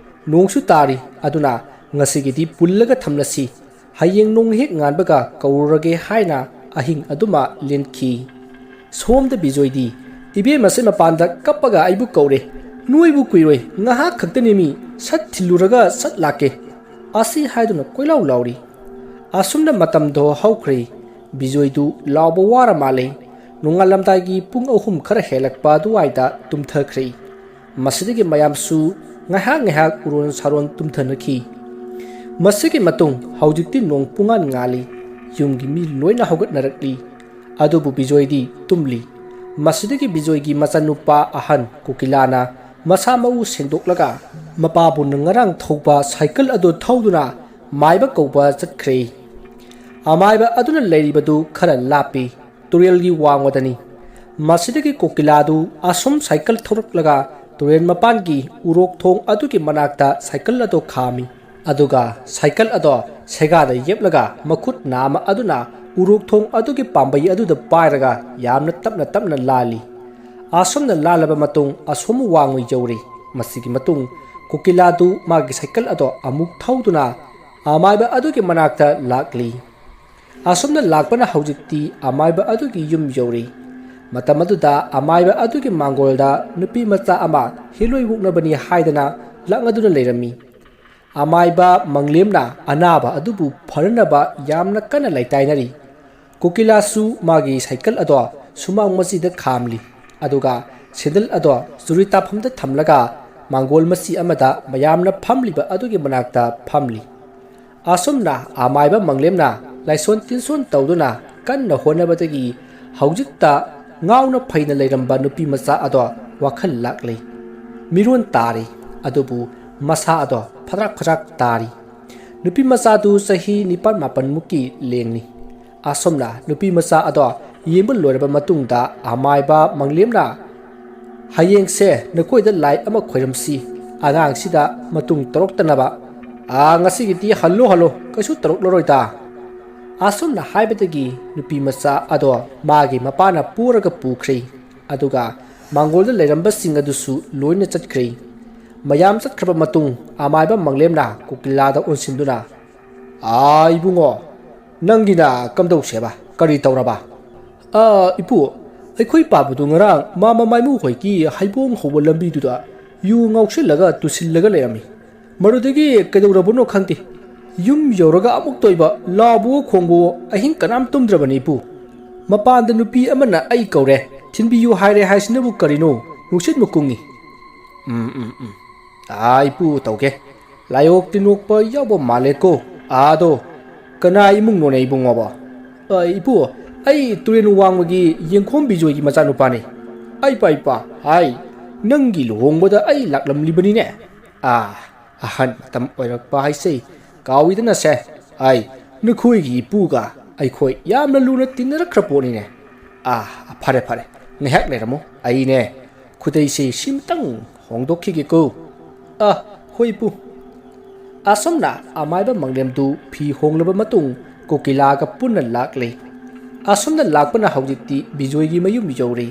ꯅꯣꯡꯁꯨ ꯇꯥꯔꯤ, ꯑꯗꯨꯅ ꯉꯁꯤꯒꯤꯗꯤ ꯄꯨꯜꯂꯒ ꯊꯝꯂꯁꯤ꯫ ꯍꯌꯦꯡ ꯅꯣꯡ ꯍꯦꯛ ꯉꯥꯟꯕꯒ ꯀꯧꯔꯨꯔꯒꯦ" ꯍꯥꯏꯅ ꯑꯍꯤꯡ ꯑꯗꯨꯃ ꯂꯦꯟꯈꯤ꯫ ꯁꯣꯝꯗ ꯕꯤꯖꯣꯏꯗꯤ, "ꯏꯕꯦꯝꯃꯁꯦ ꯃꯄꯥꯟꯗ ꯀꯞꯄꯒ ꯑꯩꯕꯨ ꯀꯧꯔꯦ꯫ ꯅꯣꯏꯕꯨ ꯀꯨꯏꯔꯣꯏ, ꯉꯥꯏꯍꯥꯛ ꯈꯛꯇꯅꯤ ꯃꯤ, ꯁꯠ ꯊꯤꯜꯂꯨꯔꯒ ꯁꯠ ꯂꯥꯛꯀꯦ" ꯑꯁꯤ ꯍꯥꯏꯗꯨꯅ ꯀꯣꯏꯂꯥꯎ ꯂꯥꯎꯔꯤ꯫ ꯑꯁꯨꯝꯅ ꯃꯇꯝꯗꯣ ꯍꯧꯈ꯭ꯔꯦ꯫ ꯕꯤꯖꯣꯏꯗꯨ ꯂꯥꯎꯕ ꯋꯥꯔ ꯃꯥꯜꯂꯦ꯫ ꯅꯣꯡꯉꯥꯜꯂꯝꯗꯥꯏꯒꯤ ꯄꯨꯡ ꯑꯍꯨꯝ ꯈꯔ ꯍꯦꯜꯂꯛꯄ ꯑꯗꯨꯋꯥꯏꯗ ꯇꯨꯝꯊꯈ꯭ꯔꯦ꯫ ꯃꯁꯤꯗꯒꯤ ꯃꯌꯥꯝꯁꯨ ꯉꯥꯏꯍꯥꯛ ꯉꯥꯏꯍꯥꯛ ꯎꯔꯣꯟ ꯁꯥꯔꯣꯟ ꯇꯨꯝꯊꯅꯈꯤ꯫ ꯃꯁꯤꯒꯤ ꯃꯇꯨꯡ ꯍꯧꯖꯤꯛꯇꯤ ꯅꯣꯡ ꯄꯨꯡꯉꯥꯟ ꯉꯥꯜꯂꯤ꯫ ꯌꯨꯝꯒꯤ ꯃꯤ ꯂꯣꯏꯅ ꯍꯧꯒꯠꯅꯔꯛꯂꯤ꯫ ꯑꯗꯨꯕꯨ ꯕꯤꯖꯣꯏꯗꯤ ꯇꯨꯝꯂꯤ꯫ ꯃꯁꯤꯗꯒꯤ ꯕꯤꯖꯣꯏꯒꯤ ꯃꯆꯥꯅꯨꯄꯥ ꯑꯍꯟ ꯀꯣꯀꯤꯂꯥꯅ ꯃꯁꯥ ꯃꯎ ꯁꯦꯡꯗꯣꯛꯂꯒ ꯃꯄꯥꯕꯨꯅ ꯉꯔꯥꯡ ꯊꯧꯕ ꯁꯥꯏꯀꯜ ꯑꯗꯨ ꯊꯧꯗꯨꯅ ꯃꯥꯏꯕ ꯀꯧꯕ ꯆꯠꯈ꯭ꯔꯦ꯫ ꯑꯃꯥꯏꯕ ꯑꯗꯨꯅ ꯂꯩꯔꯤꯕꯗꯨ ꯈꯔ ꯂꯥꯞꯄꯤ, ꯇꯨꯔꯦꯜꯒꯤ ꯋꯥꯡꯃꯗꯅꯤ꯫ ꯃꯁꯤꯗꯒꯤ ꯀꯣꯀꯤꯂꯥꯗꯨ ꯑꯁꯨꯝ ꯁꯥꯏꯀꯜ ꯊꯧꯔꯛꯂꯒ ꯇꯨꯔꯦꯜ ꯃꯄꯥꯟꯒꯤ ꯎꯔꯣꯛ ꯊꯣꯡ ꯑꯗꯨꯒꯤ ꯃꯅꯥꯛꯇ ꯁꯥꯏꯀꯜ ꯑꯗꯨ ꯈꯥꯝꯃꯤ꯫ ꯑꯗꯨꯒ ꯁꯥꯏꯀꯜ ꯑꯗꯣ ꯁꯦꯒꯥꯗ ꯌꯦꯞꯂꯒ ꯃꯈꯨꯠ ꯅꯥꯝꯃ ꯑꯗꯨꯅ ꯎꯔꯣꯛ ꯊꯣꯡ ꯑꯗꯨꯒꯤ ꯄꯥꯝꯕꯩ ꯑꯗꯨꯗ ꯄꯥꯏꯔꯒ ꯌꯥꯝꯅ ꯇꯞꯅ ꯇꯞꯅ ꯂꯥꯜꯂꯤ꯫ ꯑꯁꯨꯝꯅ ꯂꯥꯜꯂꯕ ꯃꯇꯨꯡ ꯑꯁꯣꯝ ꯋꯥꯡꯃ ꯌꯧꯔꯦ꯫ ꯃꯁꯤꯒꯤ ꯃꯇꯨꯡ ꯀꯣꯀꯤꯂꯥꯗꯨ ꯃꯥꯒꯤ ꯁꯥꯏꯀꯜ ꯑꯗꯣ ꯑꯃꯨꯛ ꯊꯧꯗꯨꯅ ꯑꯃꯥꯏꯕ ꯑꯗꯨꯒꯤ ꯃꯅꯥꯛꯇ ꯂꯥꯛꯂꯤ꯫ ꯑꯁꯨꯝꯅ ꯂꯥꯛꯄꯅ ꯍꯧꯖꯤꯛꯇꯤ ꯑꯃꯥꯏꯕ ꯑꯗꯨꯒꯤ ꯌꯨꯝ ꯌꯧꯔꯦ꯫ ꯃꯇꯝ ꯑꯗꯨꯗ ꯑꯃꯥꯏꯕ ꯑꯗꯨꯒꯤ ꯃꯥꯡꯒꯣꯜꯗ ꯅꯨꯄꯤ ꯃꯆꯥ ꯑꯃ ꯍꯤꯂꯣꯏ ꯑꯣꯛꯅꯕꯅꯤ ꯍꯥꯏꯗꯅ ꯂꯥꯛꯅꯗꯨꯅ ꯂꯩꯔꯝꯃꯤ꯫ ꯑꯃꯥꯏꯕ ꯃꯪꯂꯦꯝꯅ ꯑꯅꯥꯕ ꯑꯗꯨꯕꯨ ꯐꯅꯅꯕ ꯌꯥꯝꯅ ꯀꯟꯅ ꯂꯩꯇꯥꯏꯅꯔꯤ꯫ ꯀꯣꯀꯤꯂꯥꯁꯨ ꯃꯥꯒꯤ ꯁꯥꯏꯀꯜ ꯑꯗꯣ ꯁꯨꯃꯥꯡ ꯃꯆꯤꯗ ꯈꯥꯝꯂꯤ꯫ ꯑꯗꯨꯒ ꯁꯦꯟꯗꯜ ꯑꯗꯣ ꯆꯨꯔꯤ ꯇꯥꯐꯝꯗ ꯊꯝꯂꯒ ꯃꯥꯡꯒꯣꯜ ꯃꯆꯤ ꯑꯃꯗ ꯃꯌꯥꯝꯅ ꯐꯝꯂꯤꯕ ꯑꯗꯨꯒꯤ ꯃꯅꯥꯛꯇ ꯐꯝꯂꯤ꯫ ꯑꯁꯨꯝꯅ ꯑꯃꯥꯏꯕ ꯃꯪꯂꯦꯝꯅ ꯂꯥꯏꯁꯣꯟ ꯇꯤꯟꯁꯣꯟ ꯇꯧꯗꯨꯅ ꯀꯟꯅ ꯍꯣꯠꯅꯕꯗꯒꯤ ꯍꯧꯖꯤꯛꯇ ꯉꯥꯎꯅ ꯐꯩꯅ ꯂꯩꯔꯝꯕ ꯅꯨꯄꯤ ꯃꯆꯥ ꯑꯗꯣ ꯋꯥꯈꯜ ꯂꯥꯛꯂꯦ꯫ ꯃꯤꯔꯣꯟ ꯇꯥꯔꯤ, ꯑꯗꯨꯕꯨ ꯃꯁꯥ ꯑꯗꯣ ꯐꯗ꯭ꯔꯛ ꯐꯗ꯭ꯔꯛ ꯇꯥꯔꯤ꯫ ꯅꯨꯄꯤ ꯃꯆꯥꯗꯨ ꯆꯍꯤ ꯅꯤꯄꯥꯟ ꯃꯥꯄꯟꯃꯨꯛꯀꯤ ꯂꯦꯡꯅꯤ꯫ ꯑꯁꯣꯝꯅ ꯅꯨꯄꯤ ꯃꯆꯥ ꯑꯗꯣ ꯌꯦꯡꯕ ꯂꯣꯏꯔꯕ ꯃꯇꯨꯡꯗ ꯑꯃꯥꯏꯕ ꯃꯪꯂꯦꯝꯅ, "ꯍꯌꯦꯡꯁꯦ ꯅꯈꯣꯏꯗ ꯂꯥꯏ ꯑꯃ ꯈꯣꯏꯔꯝꯁꯤ, ꯑꯉꯥꯡꯁꯤꯗ ꯃꯇꯨꯡ ꯇꯧꯔꯛꯇꯅꯕ꯫ ꯑꯥ, ꯉꯁꯤꯒꯤꯗꯤ ꯍꯜꯂꯣ ꯍꯜꯂꯣ, ꯀꯩꯁꯨ ꯇꯧꯔꯛꯂꯔꯣꯏꯗ"꯫ ꯑꯁꯣꯝꯅ ꯍꯥꯏꯕꯗꯒꯤ ꯅꯨꯄꯤ ꯃꯆꯥ ꯑꯗꯣ ꯃꯥꯒꯤ ꯃꯄꯥꯅ ꯄꯨꯔꯒ ꯄꯨꯈ꯭ꯔꯦ꯫ ꯑꯗꯨꯒ ꯃꯥꯡꯒꯣꯜꯗ ꯂꯩꯔꯝꯕꯁꯤꯡ ꯑꯗꯨꯁꯨ ꯂꯣꯏꯅ ꯆꯠꯈ꯭ꯔꯦ꯫ ꯃꯌꯥꯝ ꯆꯠꯈ꯭ꯔꯕ ꯃꯇꯨꯡ ꯑꯃꯥꯏꯕ ꯃꯪꯂꯦꯝꯅ ꯀꯣꯀꯤꯂꯥꯗ ꯑꯣꯟꯁꯤꯟꯗꯨꯅ, "ꯑꯥ, ꯏꯕꯨꯡꯉꯣ, ꯅꯪꯒꯤꯅ ꯀꯝꯗꯧꯁꯦꯕ? ꯀꯔꯤ ꯇꯧꯔꯕ?" "ꯑꯥ, ꯏꯄꯨ, ꯑꯩꯈꯣꯏ ꯄꯥꯕꯗꯨ ꯉꯔꯥꯡ ꯃꯥꯃ ꯃꯥꯏꯃꯨ ꯍꯣꯏꯒꯤ ꯍꯩꯕꯣꯡ ꯍꯧꯕ ꯂꯝꯕꯤꯗꯨꯗ ꯌꯨ ꯉꯥꯎꯁꯤꯜꯂꯒ ꯇꯨꯁꯤꯜꯂꯒ ꯂꯩꯔꯝꯃꯤ꯫ ꯃꯗꯨꯗꯒꯤ ꯀꯩꯗꯧꯔꯕꯅꯣ ꯈꯪꯗꯦ, ꯌꯨꯝ ꯌꯧꯔꯒ ꯑꯃꯨꯛꯇ ꯑꯣꯏꯕ ꯂꯥꯎꯕꯋꯣ ꯈꯣꯡꯕꯋꯣ ꯑꯍꯤꯡ ꯀꯅꯥꯝ ꯇꯨꯝꯗ꯭ꯔꯕꯅꯤ, ꯏꯄꯨ꯫ ꯃꯄꯥꯟꯗ ꯅꯨꯄꯤ ꯑꯃꯅ ꯑꯩ ꯀꯧꯔꯦ, ꯊꯤꯟꯕꯤꯌꯨ ꯍꯥꯏꯔꯦ ꯍꯥꯏꯁꯤꯅꯕꯨ ꯀꯔꯤꯅꯣ? ꯅꯨꯡꯁꯤꯠ ꯃꯀꯨꯡꯉꯤ"꯫ "ꯎꯝ, ꯎꯝ, ꯎꯝ꯫ ꯑꯥ, ꯏꯄꯨ ꯇꯧꯒꯦ꯫ ꯂꯥꯏꯑꯣꯛ ꯇꯤꯟꯑꯣꯛꯄ ꯌꯥꯎꯕ ꯃꯥꯜꯂꯦꯀꯣ꯫ ꯑꯥꯗꯣ, ꯀꯅꯥ ꯏꯃꯨꯡꯅꯣꯅꯦ ꯏꯕꯨꯡꯉꯣꯕꯣ?" "ꯑ, ꯏꯄꯨ, ꯑꯩ ꯇꯨꯔꯦꯟ ꯋꯥꯡꯃꯒꯤ ꯌꯦꯡꯈꯣꯝ ꯕꯤꯖꯣꯏꯒꯤ ꯃꯆꯥꯅꯨꯄꯥꯅꯤ"꯫ "ꯑꯩ ꯄꯥꯏ ꯄꯥ, ꯍꯥꯏ, ꯅꯪꯒꯤ ꯂꯨꯍꯣꯡꯕꯗ ꯑꯩ ꯂꯥꯛꯂꯝꯂꯤꯕꯅꯤꯅꯦ꯫ ꯑꯥ, ꯑꯍꯟ ꯃꯇꯝ ꯑꯣꯏꯔꯛꯄ ꯍꯥꯏꯁꯦ ꯀꯥꯎꯏꯗꯅꯁꯦ꯫ ꯑꯩ, ꯅꯈꯣꯏꯒꯤ ꯏꯄꯨꯒ ꯑꯩꯈꯣꯏ ꯌꯥꯝꯅ ꯂꯨꯅ ꯇꯤꯟꯅꯔꯛꯈ꯭ꯔ ꯄꯣꯠꯅꯤꯅꯦ꯫ ꯑꯥ, ꯐꯔꯦ, ꯐꯔꯦ, ꯉꯥꯏꯍꯥꯛ ꯂꯩꯔꯝꯃꯣ, ꯑꯩꯅꯦ ꯈꯨꯗꯩꯁꯦ ꯁꯤꯝꯇꯪ ꯍꯣꯡꯗꯣꯛꯈꯤꯒꯦꯀꯣ"꯫ "ꯑ, ꯍꯣꯏ, ꯏꯄꯨ"꯫ ꯑꯁꯨꯝꯅ ꯑꯃꯥꯏꯕ ꯃꯪꯂꯦꯝꯗꯨ ꯐꯤ ꯍꯣꯡꯂꯕ ꯃꯇꯨꯡ ꯀꯣꯀꯤꯂꯥꯒ ꯄꯨꯟꯅ ꯂꯥꯛꯂꯦ꯫ ꯑꯁꯨꯝꯅ ꯂꯥꯛꯄꯅ ꯍꯧꯖꯤꯛꯇꯤ ꯕꯤꯖꯣꯏꯒꯤ ꯃꯌꯨꯝ ꯌꯧꯔꯦ꯫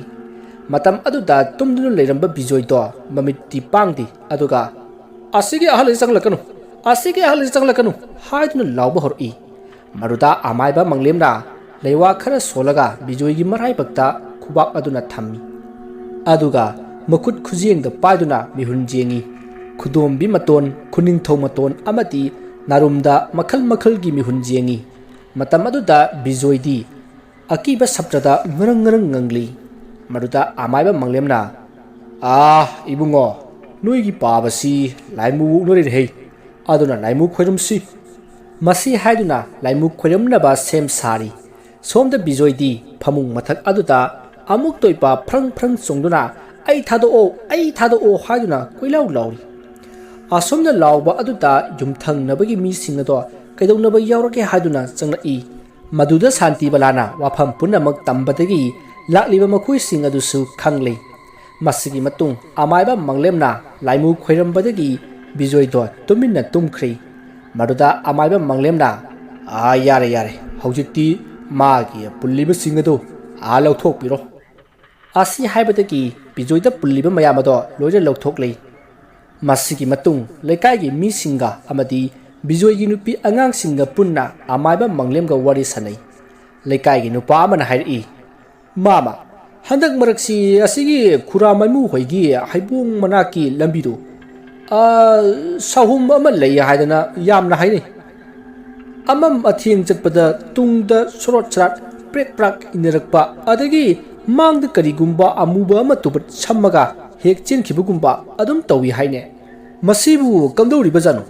ꯃꯇꯝ ꯑꯗꯨꯗ ꯇꯨꯝꯗꯨꯅ ꯂꯩꯔꯝꯕ ꯕꯤꯖꯣꯏꯗꯣ ꯃꯃꯤꯠꯇꯤ ꯄꯥꯡꯗꯦ, ꯑꯗꯨꯒ "ꯑꯁꯤꯒꯤ ꯑꯍꯜ ꯑꯁꯤ ꯆꯪꯂꯛꯀꯅꯨ, ꯑꯁꯤꯒꯤ ꯑꯍꯜ ꯑꯁꯤ ꯆꯪꯂꯛꯀꯅꯨ" ꯍꯥꯏꯗꯨꯅ ꯂꯥꯎꯕ ꯍꯧꯔꯛꯏ꯫ ꯃꯗꯨꯗ ꯑꯃꯥꯏꯕ ꯃꯪꯂꯦꯝꯅ ꯂꯩꯋꯥ ꯈꯔ ꯁꯣꯜꯂꯒ ꯕꯤꯖꯣꯏꯒꯤ ꯃꯔꯥꯏꯕꯛꯇ ꯈꯨꯕꯥꯛ ꯑꯗꯨꯅ ꯊꯝꯃꯤ꯫ ꯑꯗꯨꯒ ꯃꯈꯨꯠ ꯈꯨꯖꯦꯡꯗ ꯄꯥꯏꯗꯨꯅ ꯃꯤꯍꯨꯟ ꯌꯦꯡꯉꯤ꯫ ꯈꯨꯗꯣꯝꯕꯤ ꯃꯇꯣꯟ, ꯈꯨꯅꯤꯡꯊꯧ ꯃꯇꯣꯟ ꯑꯃꯗꯤ ꯅꯥꯔꯨꯝꯗ ꯃꯈꯜ ꯃꯈꯜꯒꯤ ꯃꯤꯍꯨꯟ ꯌꯦꯡꯉꯤ꯫ ꯃꯇꯝ ꯑꯗꯨꯗ ꯕꯤꯖꯣꯏꯗꯤ ꯑꯀꯤꯕ ꯁꯞꯇꯗ ꯉꯔꯪ ꯉꯔꯪ ꯉꯪꯂꯤ꯫ ꯃꯗꯨꯗ ꯑꯃꯥꯏꯕ ꯃꯪꯂꯦꯝꯅ, "ꯑꯥ, ꯏꯕꯨꯡꯉꯣ, ꯅꯣꯏꯒꯤ ꯄꯥꯕꯁꯤ ꯂꯥꯏꯃꯨ ꯑꯣꯛꯅꯔꯤꯔꯍꯦ꯫ ꯑꯗꯨꯅ ꯂꯥꯏꯃꯨ ꯈꯣꯏꯔꯝꯁꯤ"꯫ ꯃꯁꯤ ꯍꯥꯏꯗꯨꯅ ꯂꯥꯏꯃꯨ ꯈꯣꯏꯔꯝꯅꯕ ꯁꯦꯝ ꯁꯥꯔꯤ꯫ ꯁꯣꯝꯗ ꯕꯤꯖꯣꯏꯗꯤ ꯐꯃꯨꯡ ꯃꯊꯛ ꯑꯗꯨꯗ ꯑꯃꯨꯛꯇ ꯑꯣꯏꯕ ꯐ꯭ꯔꯪ ꯐ꯭ꯔꯪ ꯆꯣꯡꯗꯨꯅ, "ꯑꯩ ꯊꯥꯗꯣꯛꯑꯣ, ꯑꯩ ꯊꯥꯗꯣꯛꯑꯣ" ꯍꯥꯏꯗꯨꯅ ꯀꯣꯏꯂꯥꯎ ꯂꯥꯎꯔꯤ꯫ ꯑꯁꯨꯝꯅ ꯂꯥꯎꯕ ꯑꯗꯨꯗ ꯌꯨꯝꯊꯪꯅꯕꯒꯤ ꯃꯤꯁꯤꯡ ꯑꯗꯣ ꯀꯩꯗꯧꯅꯕ ꯌꯥꯎꯔꯒꯦ ꯍꯥꯏꯗꯨꯅ ꯆꯪꯂꯛꯏ꯫ ꯃꯗꯨꯗ ꯁꯥꯟꯇꯤꯕꯂꯥꯅ ꯋꯥꯐꯝ ꯄꯨꯝꯅꯃꯛ ꯇꯝꯕꯗꯒꯤ ꯂꯥꯛꯂꯤꯕ ꯃꯈꯣꯏꯁꯤꯡ ꯑꯗꯨꯁꯨ ꯈꯪꯂꯦ꯫ ꯃꯁꯤꯒꯤ ꯃꯇꯨꯡ ꯑꯃꯥꯏꯕ ꯃꯪꯂꯦꯝꯅ ꯂꯥꯏꯃꯨ ꯈꯣꯏꯔꯝꯕꯗꯒꯤ ꯕꯤꯖꯣꯏꯗꯣ ꯇꯨꯃꯤꯟꯅ ꯇꯨꯝꯈ꯭ꯔꯦ꯫ ꯃꯗꯨꯗ ꯑꯃꯥꯏꯕ ꯃꯪꯂꯦꯝꯅ, "ꯑꯥ, ꯌꯥꯔꯦ, ꯌꯥꯔꯦ, ꯍꯧꯖꯤꯛꯇꯤ ꯃꯥꯒꯤ ꯄꯨꯜꯂꯤꯕꯁꯤꯡ ꯑꯗꯨ ꯑꯥ ꯂꯧꯊꯣꯛꯄꯤꯔꯣ"꯫ ꯑꯁꯤ ꯍꯥꯏꯕꯗꯒꯤ ꯕꯤꯖꯣꯏꯗ ꯄꯨꯜꯂꯤꯕ ꯃꯌꯥꯝ ꯑꯗꯣ ꯂꯣꯏꯅ ꯂꯧꯊꯣꯛꯂꯦ꯫ ꯃꯁꯤꯒꯤ ꯃꯇꯨꯡ ꯂꯩꯀꯥꯏꯒꯤ ꯃꯤꯁꯤꯡꯒ ꯑꯃꯗꯤ ꯕꯤꯖꯣꯏꯒꯤ ꯅꯨꯄꯤ ꯑꯉꯥꯡꯁꯤꯡꯒ ꯄꯨꯟꯅ ꯑꯃꯥꯏꯕ ꯃꯪꯂꯦꯝꯒ ꯋꯥꯔꯤ ꯁꯥꯟꯅꯩ꯫ ꯂꯩꯀꯥꯏꯒꯤ ꯅꯨꯄꯥ ꯑꯃꯅ ꯍꯥꯏꯔꯛꯏ, "ꯃꯥꯃ, ꯍꯟꯗꯛ ꯃꯔꯛꯁꯤ ꯑꯁꯤꯒꯤ ꯈꯨꯔꯥ ꯃꯥꯏꯃꯨ ꯍꯣꯏꯒꯤ ꯍꯩꯕꯣꯡ ꯃꯅꯥꯛꯀꯤ ꯂꯝꯕꯤꯗꯨ, ꯑ, ꯁꯥꯍꯨꯝ ꯑꯃ ꯂꯩ ꯍꯥꯏꯗꯅ ꯌꯥꯝꯅ ꯍꯥꯏꯅꯩ꯫ ꯑꯃꯝ ꯑꯊꯦꯡ ꯆꯠꯄꯗ ꯇꯨꯡꯗ ꯁꯣꯔꯣꯠ ꯁꯔꯥꯠ ꯄ꯭ꯔꯦꯛ ꯄ꯭ꯔꯥꯛ ꯏꯟꯅꯔꯛꯄ, ꯑꯗꯒꯤ ꯃꯥꯡꯗ ꯀꯔꯤꯒꯨꯝꯕ ꯑꯃꯨꯕ ꯑꯃ ꯇꯨꯕꯠ ꯁꯝꯃꯒ ꯍꯦꯛ ꯆꯦꯟꯈꯤꯕꯒꯨꯝꯕ ꯑꯗꯨꯝ ꯇꯧꯏ ꯍꯥꯏꯅꯦ꯫ ꯃꯁꯤꯕꯨ ꯀꯝꯗꯧꯔꯤꯕꯖꯥꯠꯅꯣ?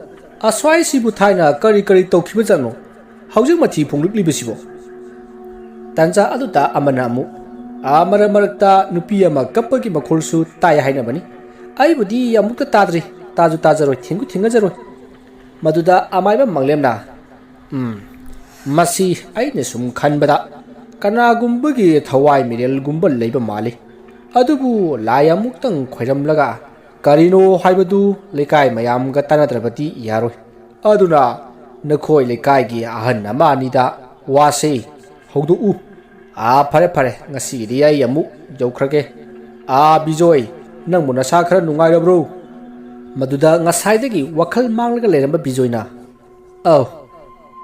ꯑꯁ꯭ꯋꯥꯏꯁꯤꯕꯨ ꯊꯥꯏꯅ ꯀꯔꯤ ꯀꯔꯤ ꯇꯧꯈꯤꯕꯖꯥꯠꯅꯣ? ꯍꯧꯖꯤꯛ ꯃꯊꯤ ꯐꯣꯡꯂꯛꯂꯤꯕꯁꯤꯕꯣ?" ꯇꯥꯟꯖꯥ ꯑꯗꯨꯗ ꯑꯃꯅ ꯑꯃꯨꯛ, "ꯑꯥ, ꯃꯔꯛ ꯃꯔꯛꯇ ꯅꯨꯄꯤ ꯑꯃ ꯀꯞꯄꯒꯤ ꯃꯈꯣꯜꯁꯨ ꯇꯥꯏ ꯍꯥꯏꯅꯕꯅꯤ꯫ ꯑꯩꯕꯨꯗꯤ ꯑꯃꯨꯛꯇ ꯇꯥꯗ꯭ꯔꯤ, ꯇꯥꯁꯨ ꯇꯥꯖꯔꯣꯏ, ꯊꯦꯡꯁꯨ ꯊꯦꯡꯅꯖꯔꯣꯏ"꯫ ꯃꯗꯨꯗ ꯑꯃꯥꯏꯕ ꯃꯪꯂꯦꯝꯅ, "ꯎꯝ, ꯃꯁꯤ ꯑꯩꯅ ꯁꯨꯝ ꯈꯟꯕꯗ ꯀꯅꯥꯒꯨꯝꯕꯒꯤ ꯊꯋꯥꯏ ꯃꯤꯔꯦꯜꯒꯨꯝꯕ ꯂꯩꯕ ꯃꯥꯜꯂꯤ꯫ ꯑꯗꯨꯕꯨ ꯂꯥꯏ ꯑꯃꯨꯛꯇꯪ ꯈꯣꯏꯔꯝꯂꯒ ꯀꯔꯤꯅꯣ ꯍꯥꯏꯕꯗꯨ ꯂꯩꯀꯥꯏ ꯃꯌꯥꯝꯒ ꯇꯥꯟꯅꯗ꯭ꯔꯕꯗꯤ ꯌꯥꯔꯣꯏ꯫ ꯑꯗꯨꯅ ꯅꯈꯣꯏ ꯂꯩꯀꯥꯏꯒꯤ ꯑꯍꯟ ꯑꯃ ꯑꯅꯤꯗ ꯋꯥꯁꯦ ꯍꯧꯗꯣꯛꯎ꯫ ꯑꯥ, ꯐꯔꯦ, ꯐꯔꯦ, ꯉꯁꯤꯒꯤꯗꯤ ꯑꯩ ꯑꯃꯨꯛ ꯌꯧꯈ꯭ꯔꯒꯦ꯫ ꯑꯥ, ꯕꯤꯖꯣꯏ, ꯅꯪꯕꯨ ꯅꯁꯥ ꯈꯔ ꯅꯨꯡꯉꯥꯏꯔꯕ꯭ꯔꯣ?" ꯃꯗꯨꯗ ꯉꯁꯥꯏꯗꯒꯤ ꯋꯥꯈꯜ ꯃꯥꯡꯂꯒ ꯂꯩꯔꯝꯕ ꯕꯤꯖꯣꯏꯅ, "ꯑꯧ,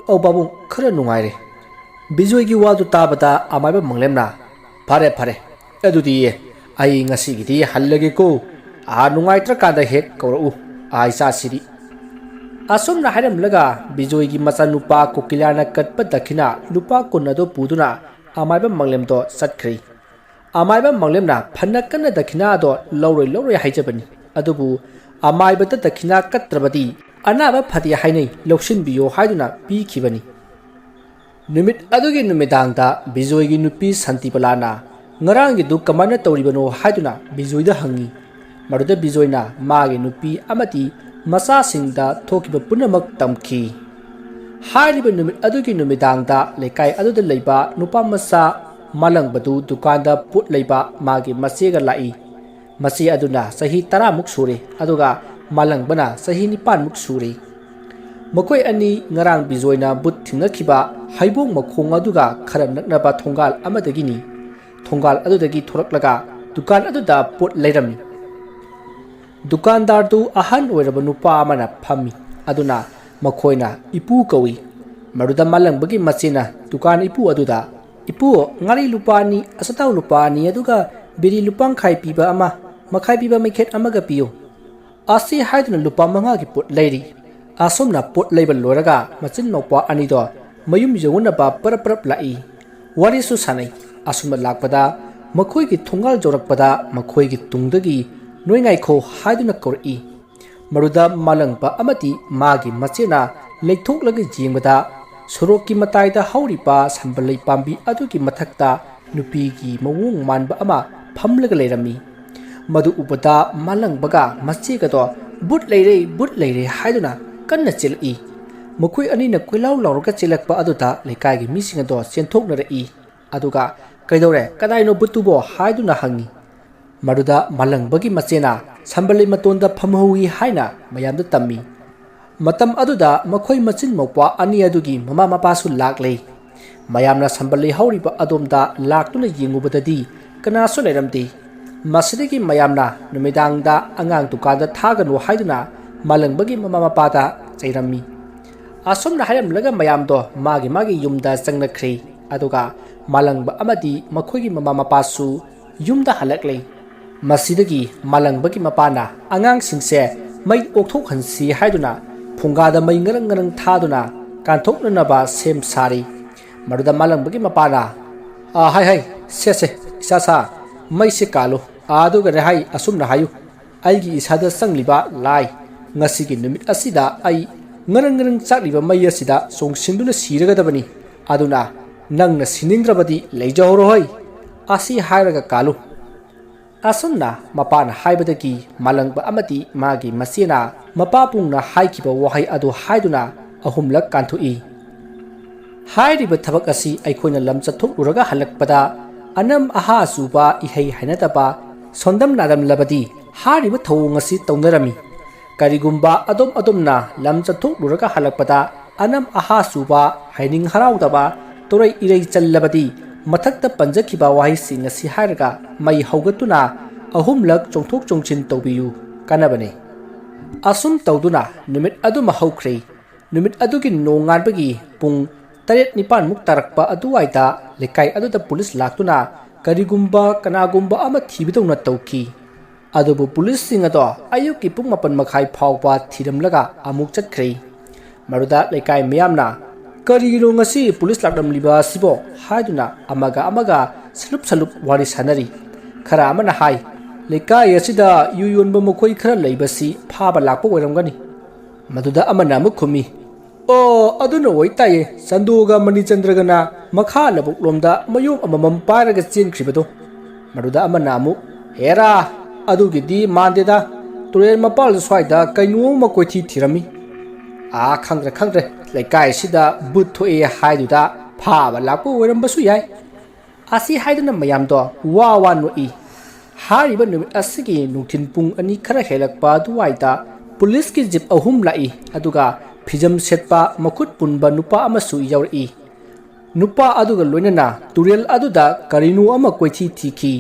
ꯑꯧ ꯄꯥꯕꯨꯡ, ꯈꯔ ꯅꯨꯡꯉꯥꯏꯔꯦ"꯫ ꯕꯤꯖꯣꯏꯒꯤ ꯋꯥꯗꯨ ꯇꯥꯕꯗ ꯑꯃꯥꯏꯕ ꯃꯪꯂꯦꯝꯅ, "ꯐꯔꯦ, ꯐꯔꯦ, ꯑꯗꯨꯗꯤ ꯑꯩ ꯉꯁꯤꯒꯤꯗꯤ ꯍꯜꯂꯒꯦꯀꯣ꯫ ꯑꯥ, ꯅꯨꯡꯉꯥꯏꯇ꯭ꯔꯀꯥꯟꯗ ꯍꯦꯛ ꯀꯧꯔꯛꯎ, ꯑꯥ, ꯏꯆꯥꯁꯤꯗꯤ"꯫ ꯑꯁꯨꯝꯅ ꯍꯥꯏꯔꯝꯂꯒ ꯕꯤꯖꯣꯏꯒꯤ ꯃꯆꯥꯅꯨꯄꯥ ꯀꯣꯀꯤꯂꯥꯅ ꯀꯠꯄ ꯗꯈꯤꯅꯥ ꯂꯨꯄꯥ ꯀꯨꯟ ꯑꯗꯨ ꯄꯨꯗꯨꯅ ꯑꯃꯥꯏꯕ ꯃꯪꯂꯦꯝꯗꯣ ꯆꯠꯈ꯭ꯔꯦ꯫ ꯑꯃꯥꯏꯕ ꯃꯪꯂꯦꯝꯅ ꯐꯅ ꯀꯟꯅ ꯗꯈꯤꯅꯥ ꯑꯗꯣ ꯂꯧꯔꯣꯏ ꯂꯧꯔꯣꯏ ꯍꯥꯏꯖꯕꯅꯤ, ꯑꯗꯨꯕꯨ ꯑꯃꯥꯏꯕꯗ ꯗꯈꯤꯅꯥ ꯀꯠꯇ꯭ꯔꯕꯗꯤ ꯑꯅꯥꯕ ꯐꯗꯦ ꯍꯥꯏꯅꯩ, ꯂꯧꯁꯤꯟꯕꯤꯌꯣ ꯍꯥꯏꯗꯨꯅ ꯄꯤꯈꯤꯕꯅꯤ꯫ ꯅꯨꯃꯤꯠ ꯑꯗꯨꯒꯤ ꯅꯨꯃꯤꯗꯥꯡꯗ ꯕꯤꯖꯣꯏꯒꯤ ꯅꯨꯄꯤ ꯁꯥꯟꯇꯤꯕꯂꯥꯅ ꯉꯔꯥꯡꯒꯤꯗꯨ ꯀꯃꯥꯏꯅ ꯇꯧꯔꯤꯕꯅꯣ ꯍꯥꯏꯗꯨꯅ ꯕꯤꯖꯣꯏꯗ ꯍꯪꯉꯤ꯫ ꯃꯗꯨꯗ ꯕꯤꯖꯣꯏꯅ ꯃꯥꯒꯤ ꯅꯨꯄꯤ ꯑꯃꯗꯤ ꯃꯆꯥꯁꯤꯡꯗ ꯊꯣꯛꯈꯤꯕ ꯄꯨꯝꯅꯃꯛ ꯇꯝꯈꯤ꯫ ꯍꯥꯏꯔꯤꯕ ꯅꯨꯃꯤꯠ ꯑꯗꯨꯒꯤ ꯅꯨꯃꯤꯗꯥꯡꯗ ꯂꯩꯀꯥꯏ ꯑꯗꯨꯗ ꯂꯩꯕ ꯅꯨꯄꯥ ꯃꯆꯥ ꯃꯥꯂꯪꯕꯗꯨ ꯗꯨꯀꯥꯟꯗ ꯄꯣꯠ ꯂꯩꯕ ꯃꯥꯒꯤ ꯃꯆꯦꯒ ꯂꯥꯛꯏ꯫ ꯃꯆꯦ ꯑꯗꯨꯅ ꯆꯍꯤ ꯇꯔꯥꯃꯨꯛ ꯁꯨꯔꯦ, ꯑꯗꯨꯒ ꯃꯥꯂꯪꯕꯅ ꯆꯍꯤ ꯅꯤꯄꯥꯟꯃꯨꯛ ꯁꯨꯔꯦ꯫ ꯃꯈꯣꯏ ꯑꯅꯤ ꯉꯔꯥꯡ ꯕꯤꯖꯣꯏꯅ ꯕꯨꯠ ꯊꯤꯡꯅꯈꯤꯕ ꯍꯩꯕꯣꯡ ꯃꯈꯣꯡ ꯑꯗꯨꯒ ꯈꯔ ꯅꯛꯅꯕ ꯊꯣꯡꯒꯥꯜ ꯑꯃꯗꯒꯤꯅꯤ꯫ ꯊꯣꯡꯒꯥꯜ ꯑꯗꯨꯗꯒꯤ ꯊꯣꯔꯛꯂꯒ ꯗꯨꯀꯥꯟ ꯑꯗꯨꯗ ꯄꯣꯠ ꯂꯩꯔꯝꯃꯤ꯫ ꯗꯨꯀꯥꯟꯗꯥꯔꯗꯨ ꯑꯍꯟ ꯑꯣꯏꯔꯕ ꯅꯨꯄꯥ ꯑꯃꯅ ꯐꯝꯃꯤ, ꯑꯗꯨꯅ ꯃꯈꯣꯏꯅ ꯏꯄꯨ ꯀꯧꯏ꯫ ꯃꯗꯨꯗ ꯃꯥꯂꯪꯕꯒꯤ ꯃꯆꯦꯅ ꯗꯨꯀꯥꯟ ꯏꯄꯨ ꯑꯗꯨꯗ, "ꯏꯄꯨ, ꯉꯥꯔꯤ ꯂꯨꯄꯥ ꯑꯅꯤ, ꯑꯆꯥꯊꯥꯎ ꯂꯨꯄꯥ ꯑꯅꯤ, ꯑꯗꯨꯒ ꯕꯤꯔꯤ ꯂꯨꯄꯥ ꯃꯈꯥꯏ ꯄꯤꯕ ꯑꯃ, ꯃꯈꯥꯏ ꯄꯤꯕ ꯃꯩꯈꯦꯠ ꯑꯃꯒ ꯄꯤꯌꯨ" ꯑꯁꯤ ꯍꯥꯏꯗꯨꯅ ꯂꯨꯄꯥ ꯃꯉꯥꯒꯤ ꯄꯣꯠ ꯂꯩꯔꯤ꯫ ꯑꯁꯨꯝꯅ ꯄꯣꯠ ꯂꯩꯕ ꯂꯣꯏꯔꯒ ꯃꯆꯤꯟ ꯃꯧꯄ꯭ꯋꯥ ꯑꯅꯤꯗꯣ ꯃꯌꯨꯝ ꯌꯧꯅꯅꯕ ꯄꯔꯞ ꯄꯔꯞ ꯂꯥꯛꯏ꯫ ꯋꯥꯔꯤꯁꯨ ꯁꯥꯟꯅꯩ꯫ ꯑꯁꯨꯝꯅ ꯂꯥꯛꯄꯗ ꯃꯈꯣꯏꯒꯤ ꯊꯣꯡꯒꯥꯜ ꯌꯧꯔꯛꯄꯗ ꯃꯈꯣꯏꯒꯤ ꯇꯨꯡꯗꯒꯤ "ꯅꯣꯏ ꯉꯥꯏꯈꯣ" ꯍꯥꯏꯗꯨꯅ ꯀꯧꯔꯛꯏ꯫ ꯃꯗꯨꯗ ꯃꯥꯂꯪꯕ ꯑꯃꯗꯤ ꯃꯥꯒꯤ ꯃꯆꯦꯅ ꯂꯩꯊꯣꯛꯂꯒ ꯌꯦꯡꯕꯗ, ꯁꯣꯔꯣꯛꯀꯤ ꯃꯇꯥꯏꯗ ꯍꯧꯔꯤꯕ ꯁꯝꯕꯜꯂꯩ ꯄꯥꯝꯕꯤ ꯑꯗꯨꯒꯤ ꯃꯊꯛꯇ ꯅꯨꯄꯤꯒꯤ ꯃꯑꯣꯡ ꯃꯥꯟꯕ ꯑꯃ ꯐꯝꯂꯒ ꯂꯩꯔꯝꯃꯤ꯫ ꯃꯗꯨ ꯎꯕꯗ ꯃꯥꯂꯪꯕꯒ ꯃꯆꯦꯒꯗꯣ "ꯕꯨꯠ ꯂꯩꯔꯦ, ꯕꯨꯠ ꯂꯩꯔꯦ" ꯍꯥꯏꯗꯨꯅ ꯀꯟꯅ ꯆꯦꯜꯂꯛꯏ꯫ ꯃꯈꯣꯏ ꯑꯅꯤꯅ ꯀꯣꯏꯂꯥꯎ ꯂꯥꯎꯔꯒ ꯆꯦꯜꯂꯛꯄ ꯑꯗꯨꯗ ꯂꯩꯀꯥꯏꯒꯤ ꯃꯤꯁꯤꯡ ꯑꯗꯣ ꯆꯦꯟꯊꯣꯛꯅꯔꯛꯏ꯫ ꯑꯗꯨꯒ "ꯀꯩꯗꯧꯔꯦ, ꯀꯗꯥꯏꯅꯣ ꯕꯨꯠꯇꯨꯕꯣ?" ꯍꯥꯏꯗꯨꯅ ꯍꯪꯉꯤ꯫ ꯃꯗꯨꯗ ꯃꯥꯂꯪꯕꯒꯤ ꯃꯆꯦꯅ "ꯁꯝꯕꯜꯂꯩ ꯃꯇꯣꯟꯗ ꯐꯝꯍꯧꯏ" ꯍꯥꯏꯅ ꯃꯌꯥꯝꯗ ꯇꯝꯃꯤ꯫ ꯃꯇꯝ ꯑꯗꯨꯗ ꯃꯈꯣꯏ ꯃꯆꯤꯟ ꯃꯧꯄ꯭ꯋꯥ ꯑꯅꯤ ꯑꯗꯨꯒꯤ ꯃꯃꯥ ꯃꯄꯥꯁꯨ ꯂꯥꯛꯂꯦ꯫ ꯃꯌꯥꯝꯅ ꯁꯝꯕꯜꯂꯩ ꯍꯧꯔꯤꯕ ꯑꯗꯣꯝꯗ ꯂꯥꯛꯇꯨꯅ ꯌꯦꯡꯉꯨꯕꯗꯗꯤ ꯀꯅꯥꯁꯨ ꯂꯩꯔꯝꯗꯦ꯫ ꯃꯁꯤꯗꯒꯤ ꯃꯌꯥꯝꯅ ꯅꯨꯃꯤꯗꯥꯡꯗ ꯑꯉꯥꯡ ꯗꯨꯀꯥꯟꯗ ꯊꯥꯒꯅꯨ ꯍꯥꯏꯗꯨꯅ ꯃꯥꯂꯪꯕꯒꯤ ꯃꯃꯥ ꯃꯄꯥꯗ ꯆꯩꯔꯝꯃꯤ꯫ ꯑꯁꯨꯝꯅ ꯍꯥꯏꯔꯝꯂꯒ ꯃꯌꯥꯝꯗꯣ ꯃꯥꯒꯤ ꯃꯥꯒꯤ ꯌꯨꯝꯗ ꯆꯪꯅꯈ꯭ꯔꯦ꯫ ꯑꯗꯨꯒ ꯃꯥꯂꯪꯕ ꯑꯃꯗꯤ ꯃꯈꯣꯏꯒꯤ ꯃꯃꯥ ꯃꯄꯥꯁꯨ ꯌꯨꯝꯗ ꯍꯜꯂꯛꯂꯦ꯫ ꯃꯁꯤꯗꯒꯤ ꯃꯥꯂꯪꯕꯒꯤ ꯃꯄꯥꯅ ꯑꯉꯥꯡꯁꯤꯡꯁꯦ ꯃꯩ ꯑꯣꯛꯊꯣꯛꯍꯟꯁꯤ ꯍꯥꯏꯗꯨꯅ ꯐꯨꯡꯒꯥꯗ ꯃꯩ ꯉꯔꯪ ꯉꯔꯪ ꯊꯥꯗꯨꯅ ꯀꯥꯟꯊꯣꯛꯅꯅꯕ ꯁꯦꯝ ꯁꯥꯔꯤ꯫ ꯃꯗꯨꯗ ꯃꯥꯂꯪꯕꯒꯤ ꯃꯄꯥꯅ, "ꯑ, ꯍꯥꯏ ꯍꯥꯏ, ꯁꯦ ꯁꯦ, ꯏꯆꯥ ꯁꯥ, ꯃꯩꯁꯦ ꯀꯥꯜꯂꯨ, ꯑꯗꯨꯒꯅꯦ ꯍꯥꯏ, ꯑꯁꯨꯝꯅ ꯍꯥꯏꯌꯨ, 'ꯑꯩꯒꯤ ꯏꯁꯥꯗ ꯆꯪꯂꯤꯕ ꯂꯥꯏ, ꯉꯁꯤꯒꯤ ꯅꯨꯃꯤꯠ ꯑꯁꯤꯗ ꯑꯩ ꯉꯔꯪ ꯉꯔꯪ ꯆꯥꯛꯂꯤꯕ ꯃꯩ ꯑꯁꯤꯗ ꯆꯣꯡꯁꯤꯟꯗꯨꯅ ꯁꯤꯔꯒꯗꯕꯅꯤ꯫ ꯑꯗꯨꯅ ꯅꯪꯅ ꯁꯤꯅꯤꯡꯗ꯭ꯔꯕꯗꯤ ꯂꯩꯖꯍꯧꯔꯣꯍꯩ꯫ ꯑꯁꯤ ꯍꯥꯏꯔꯒ ꯀꯥꯜꯂꯨ꯫ ꯑꯁꯨꯝꯅ ꯃꯄꯥꯅ ꯍꯥꯏꯕꯗꯒꯤ ꯃꯥꯂꯪꯕ ꯑꯃꯗꯤ ꯃꯥꯒꯤ ꯃꯆꯦꯅ ꯃꯄꯥꯕꯨꯡꯅ ꯍꯥꯏꯈꯤꯕ ꯋꯥꯍꯩ ꯑꯗꯨ ꯍꯥꯏꯗꯨꯅ ꯑꯍꯨꯝꯂꯛ ꯀꯥꯟꯊꯣꯛꯏ꯫ ꯍꯥꯏꯔꯤꯕ ꯊꯕꯛ ꯑꯁꯤ ꯑꯩꯈꯣꯏꯅ ꯂꯝ ꯆꯠꯊꯣꯛꯂꯨꯔꯒ ꯍꯜꯂꯛꯄꯗ ꯑꯅꯝ ꯑꯍꯥ ꯆꯨꯕ, ꯏꯍꯩ ꯍꯩꯅꯗꯕ, ꯁꯣꯟꯗꯝ ꯅꯥꯗꯝꯂꯕꯗꯤ ꯍꯥꯏꯔꯤꯕ ꯊꯧꯑꯣꯡ ꯑꯁꯤ ꯇꯧꯅꯔꯝꯃꯤ꯫ ꯀꯔꯤꯒꯨꯝꯕ ꯑꯗꯣꯝ ꯑꯗꯣꯝꯅ ꯂꯝ ꯆꯠꯊꯣꯛꯂꯨꯔꯒ ꯍꯜꯂꯛꯄꯗ ꯑꯅꯝ ꯑꯍꯥ ꯆꯨꯕ, ꯍꯩꯅꯤꯡ ꯍꯔꯥꯎꯗꯕ, ꯇꯣꯔꯩ ꯏꯔꯩ ꯆꯜꯂꯕꯗꯤ ꯃꯊꯛꯇ ꯄꯟꯖꯈꯤꯕ ꯋꯥꯍꯩꯁꯤꯡ ꯑꯁꯤ ꯍꯥꯏꯔꯒ ꯃꯩ ꯍꯧꯒꯠꯇꯨꯅ ꯑꯍꯨꯝꯂꯛ ꯆꯣꯡꯊꯣꯛ ꯆꯣꯡꯁꯤꯟ ꯇꯧꯕꯤꯌꯨ꯫ ꯀꯥꯟꯅꯕꯅꯤ꯫ ꯑꯁꯨꯝ ꯇꯧꯗꯨꯅ ꯅꯨꯃꯤꯠ ꯑꯗꯨꯃ ꯍꯧꯈ꯭ꯔꯦ꯫ ꯅꯨꯃꯤꯠ ꯑꯗꯨꯒꯤ ꯅꯣꯡꯉꯥꯟꯕꯒꯤ ꯄꯨꯡ ꯇꯔꯦꯠ ꯅꯤꯄꯥꯟꯃꯨꯛ ꯇꯥꯔꯛꯄ ꯑꯗꯨꯋꯥꯏꯗ ꯂꯩꯀꯥꯏ ꯑꯗꯨꯗ ꯄꯨꯂꯤꯁ ꯂꯥꯛꯇꯨꯅ ꯀꯔꯤꯒꯨꯝꯕ ꯀꯅꯥꯒꯨꯝꯕ ꯑꯃ ꯊꯤꯕꯗꯧꯅ ꯇꯧꯈꯤ꯫ ꯑꯗꯨꯕꯨ ꯄꯨꯂꯤꯁꯁꯤꯡ ꯑꯗꯣ ꯑꯌꯨꯛꯀꯤ ꯄꯨꯡ ꯃꯥꯄꯟ ꯃꯈꯥꯏ ꯐꯥꯎꯕ ꯊꯤꯔꯝꯂꯒ ꯑꯃꯨꯛ ꯆꯠꯈ꯭ꯔꯦ꯫ ꯃꯗꯨꯗ ꯂꯩꯀꯥꯏ ꯃꯤꯌꯥꯝꯅ, "ꯀꯔꯤꯒꯤꯅꯣ ꯉꯁꯤ ꯄꯨꯂꯤꯁ ꯂꯥꯛꯂꯝꯂꯤꯕ ꯑꯁꯤꯕꯣ?" ꯍꯥꯏꯗꯨꯅ ꯑꯃꯒ ꯑꯃꯒ ꯁꯂꯨꯞ ꯁꯂꯨꯞ ꯋꯥꯔꯤ ꯁꯥꯅꯔꯤ꯫ ꯈꯔ ꯑꯃꯅ ꯍꯥꯏ, "ꯂꯩꯀꯥꯏ ꯑꯁꯤꯗ ꯌꯨ ꯌꯣꯟꯕ ꯃꯈꯣꯏ ꯈꯔ ꯂꯩꯕꯁꯤ ꯐꯥꯕ ꯂꯥꯛꯄ ꯑꯣꯏꯔꯝꯒꯅꯤ"꯫ ꯃꯗꯨꯗ ꯑꯃꯅ ꯑꯃꯨꯛ ꯈꯨꯝꯃꯤ, "ꯑꯣ, ꯑꯗꯨꯅ ꯑꯣꯏ ꯇꯥꯏꯌꯦ, ꯆꯟꯗꯨꯒ ꯃꯅꯤꯆꯟꯗ꯭ꯔꯒꯅ ꯃꯈꯥ ꯂꯧꯕꯨꯛꯂꯣꯝꯗ ꯃꯌꯣꯝ ꯑꯃꯃꯝ ꯄꯥꯏꯔꯒ ꯆꯦꯟꯈ꯭ꯔꯤꯕꯗꯣ"꯫ ꯃꯗꯨꯗ ꯑꯃꯅ ꯑꯃꯨꯛ, "ꯍꯦꯔꯥ, ꯑꯗꯨꯒꯤꯗꯤ ꯃꯥꯟꯗꯦꯗ, ꯇꯨꯔꯦꯜ ꯃꯄꯥꯜ ꯁ꯭ꯋꯥꯏꯗ ꯀꯩꯅꯣ ꯑꯃ ꯀꯣꯏꯊꯤ ꯊꯤꯔꯝꯃꯤ꯫ ꯑꯥ, ꯈꯪꯗ꯭ꯔꯦ, ꯈꯪꯗ꯭ꯔꯦ, ꯂꯩꯀꯥꯏꯁꯤꯗ ꯕꯨꯠ ꯊꯣꯛꯑꯦ ꯍꯥꯏꯗꯨꯗ ꯐꯥꯕ ꯂꯥꯛꯄ ꯑꯣꯏꯔꯝꯕꯁꯨ ꯌꯥꯏ"꯫ ꯑꯁꯤ ꯍꯥꯏꯗꯨꯅ ꯃꯌꯥꯝꯗꯣ ꯋꯥ ꯋꯥ ꯅꯣꯛꯏ꯫ ꯍꯥꯏꯔꯤꯕ ꯅꯨꯃꯤꯠ ꯑꯁꯤꯒꯤ ꯅꯨꯡꯊꯤꯜ ꯄꯨꯡ ꯑꯅꯤ ꯈꯔ ꯍꯦꯜꯂꯛꯄ ꯑꯗꯨꯋꯥꯏꯗ ꯄꯨꯂꯤꯁꯀꯤ ꯖꯤꯞ ꯑꯍꯨꯝ ꯂꯥꯛꯏ, ꯑꯗꯨꯒ ꯐꯤꯖꯝ ꯁꯦꯠꯄ ꯃꯈꯨꯠ ꯄꯨꯟꯕ ꯅꯨꯄꯥ ꯑꯃꯁꯨ ꯌꯥꯎꯔꯛꯏ꯫ ꯅꯨꯄꯥ ꯑꯗꯨꯒ ꯂꯣꯏꯅꯅ ꯇꯨꯔꯦꯜ ꯑꯗꯨꯗ ꯀꯔꯤꯅꯣ ꯑꯃ ꯀꯣꯏꯊꯤ ꯊꯤꯈꯤ꯫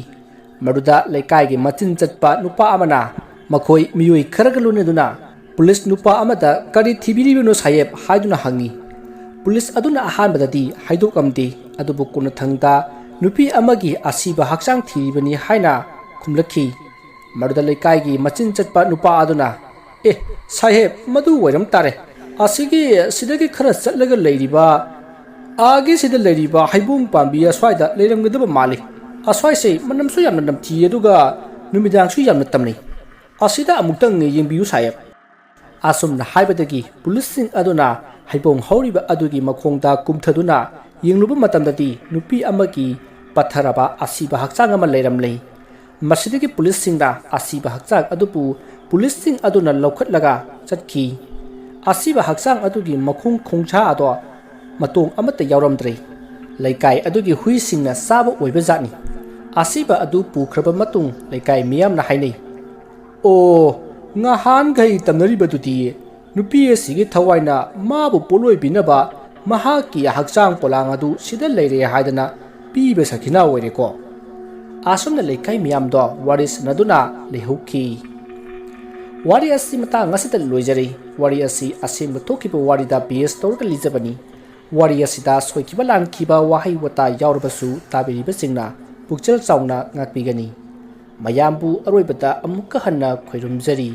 ꯃꯗꯨꯗ ꯂꯩꯀꯥꯏꯒꯤ ꯃꯆꯤꯟ ꯆꯠꯄ ꯅꯨꯄꯥ ꯑꯃꯅ ꯃꯈꯣꯏ ꯃꯤꯑꯣꯏ ꯈꯔꯒ ꯂꯣꯏꯅꯗꯨꯅ ꯄꯨꯂꯤꯁ ꯅꯨꯄꯥ ꯑꯃꯗ "ꯀꯔꯤ ꯊꯤꯕꯤꯔꯤꯕꯅꯣ ꯁꯥꯍꯦꯕ?" ꯍꯥꯏꯗꯨꯅ ꯍꯪꯉꯤ꯫ ꯄꯨꯂꯤꯁ ꯑꯗꯨꯅ ꯑꯍꯥꯟꯕꯗꯗꯤ ꯍꯥꯏꯗꯣꯛꯂꯝꯗꯦ, ꯑꯗꯨꯕꯨ ꯀꯣꯟꯅꯊꯪꯗ ꯅꯨꯄꯤ ꯑꯃꯒꯤ ꯑꯁꯤꯕ ꯍꯛꯆꯥꯡ ꯊꯤꯔꯤꯕꯅꯤ ꯍꯥꯏꯅ ꯈꯨꯝꯂꯛꯈꯤ꯫ ꯃꯗꯨꯗ ꯂꯩꯀꯥꯏꯒꯤ ꯃꯆꯤꯟ ꯆꯠꯄ ꯅꯨꯄꯥ ꯑꯗꯨꯅ, "ꯑꯦ, ꯁꯥꯍꯦꯕ, ꯃꯗꯨ ꯑꯣꯏꯔꯝ ꯇꯥꯔꯦ꯫ ꯑꯁꯤꯒꯤ, ꯁꯤꯗꯒꯤ ꯈꯔ ꯆꯠꯂꯒ ꯂꯩꯔꯤꯕ, ꯑꯥꯒꯤ ꯁꯤꯗ ꯂꯩꯔꯤꯕ ꯍꯩꯕꯣꯡ ꯄꯥꯝꯕꯤ ꯑꯁ꯭ꯋꯥꯏꯗ ꯂꯩꯔꯝꯒꯗꯕ ꯃꯥꯜꯂꯤ꯫ ꯑꯁ꯭ꯋꯥꯏꯁꯦ ꯃꯅꯝꯁꯨ ꯌꯥꯝꯅ ꯅꯝꯊꯤ, ꯑꯗꯨꯒ ꯅꯨꯃꯤꯗꯥꯡꯁꯨ ꯌꯥꯝꯅ ꯇꯝꯅꯩ꯫ ꯑꯁꯤꯗ ꯑꯃꯨꯛꯇꯪ ꯌꯦꯡꯕꯤꯌꯨ, ꯁꯥꯍꯦꯕ"꯫ ꯑꯁꯨꯝꯅ ꯍꯥꯏꯕꯗꯒꯤ ꯄꯨꯂꯤꯁꯁꯤꯡ ꯑꯗꯨꯅ ꯍꯩꯕꯣꯡ ꯍꯧꯔꯤꯕ ꯑꯗꯨꯒꯤ ꯃꯈꯣꯡꯗ ꯀꯨꯝꯊꯗꯨꯅ ꯌꯦꯡꯂꯨꯕ ꯃꯇꯝꯗꯗꯤ ꯅꯨꯄꯤ ꯑꯃꯒꯤ ꯄꯠꯊꯔꯕ ꯑꯁꯤꯕ ꯍꯛꯆꯥꯡ ꯑꯃ ꯂꯩꯔꯝꯂꯦ꯫ ꯃꯁꯤꯗꯒꯤ ꯄꯨꯂꯤꯁꯁꯤꯡꯅ ꯑꯁꯤꯕ ꯍꯛꯆꯥꯡ ꯑꯗꯨꯕꯨ ꯄꯨꯂꯤꯁꯁꯤꯡ ꯑꯗꯨꯅ ꯂꯧꯈꯠꯂꯒ ꯆꯠꯈꯤ꯫ ꯑꯁꯤꯕ ꯍꯛꯆꯥꯡ ꯑꯗꯨꯒꯤ ꯃꯈꯣꯡ ꯈꯣꯡꯁꯥ ꯑꯗꯣ ꯃꯇꯣꯡ ꯑꯃꯠꯇ ꯌꯥꯎꯔꯝꯗ꯭ꯔꯦ꯫ ꯂꯩꯀꯥꯏ ꯑꯗꯨꯒꯤ ꯍꯨꯏꯁꯤꯡꯅ ꯆꯥꯕ ꯑꯣꯏꯕ ꯖꯥꯠꯅꯤ꯫ ꯑꯁꯤꯕ ꯑꯗꯨ ꯄꯨꯈ꯭ꯔꯕ ꯃꯇꯨꯡ ꯂꯩꯀꯥꯏ ꯃꯤꯌꯥꯝꯅ ꯍꯥꯏꯅꯩ, "ꯑꯣ, ꯉꯍꯥꯟꯈꯩ ꯇꯝꯅꯔꯤꯕꯗꯨꯗꯤ ꯅꯨꯄꯤ ꯑꯁꯤꯒꯤ ꯊꯋꯥꯏꯅ ꯃꯥꯕꯨ ꯄꯣꯠꯂꯣꯏꯕꯤꯅꯕ ꯃꯍꯥꯛꯀꯤ ꯍꯛꯆꯥꯡ ꯄꯣꯂꯥꯡ ꯑꯗꯨ ꯁꯤꯗ ꯂꯩꯔꯦ ꯍꯥꯏꯗꯅ ꯄꯤꯕ ꯁꯈꯤꯅꯥ ꯑꯣꯏꯔꯦꯀꯣ?" ꯑꯁꯨꯝꯅ ꯂꯩꯀꯥꯏ ꯃꯤꯌꯥꯝꯗꯣ ꯋꯥꯔꯤ ꯁꯥꯟꯅꯗꯨꯅ ꯂꯩꯍꯧꯈꯤ꯫ ꯋꯥꯔꯤ ꯑꯁꯤ ꯃꯇꯥꯡ ꯑꯁꯤꯗ ꯂꯣꯏꯖꯔꯤ꯫ ꯋꯥꯔꯤ ꯑꯁꯤ ꯑꯁꯦꯡꯕ ꯊꯣꯛꯈꯤꯕ ꯋꯥꯔꯤꯗ base ꯇꯧꯔꯒ ꯂꯤꯖꯕꯅꯤ꯫ ꯋꯥꯔꯤ ꯑꯁꯤꯗ ꯁꯣꯏꯈꯤꯕ ꯂꯥꯟꯈꯤꯕ ꯋꯥꯍꯩ ꯋꯥꯇꯥ ꯌꯥꯎꯔꯕꯁꯨ ꯇꯥꯕꯤꯔꯤꯕꯁꯤꯡꯅ ꯄꯨꯛꯆꯦꯜ ꯆꯥꯎꯅ ꯉꯥꯛꯄꯤꯒꯅꯤ꯫ ꯃꯌꯥꯝꯕꯨ ꯑꯔꯣꯏꯕꯗ ꯑꯃꯨꯛꯀ ꯍꯟꯅ ꯈꯣꯏꯔꯨꯝꯖꯔꯤ꯫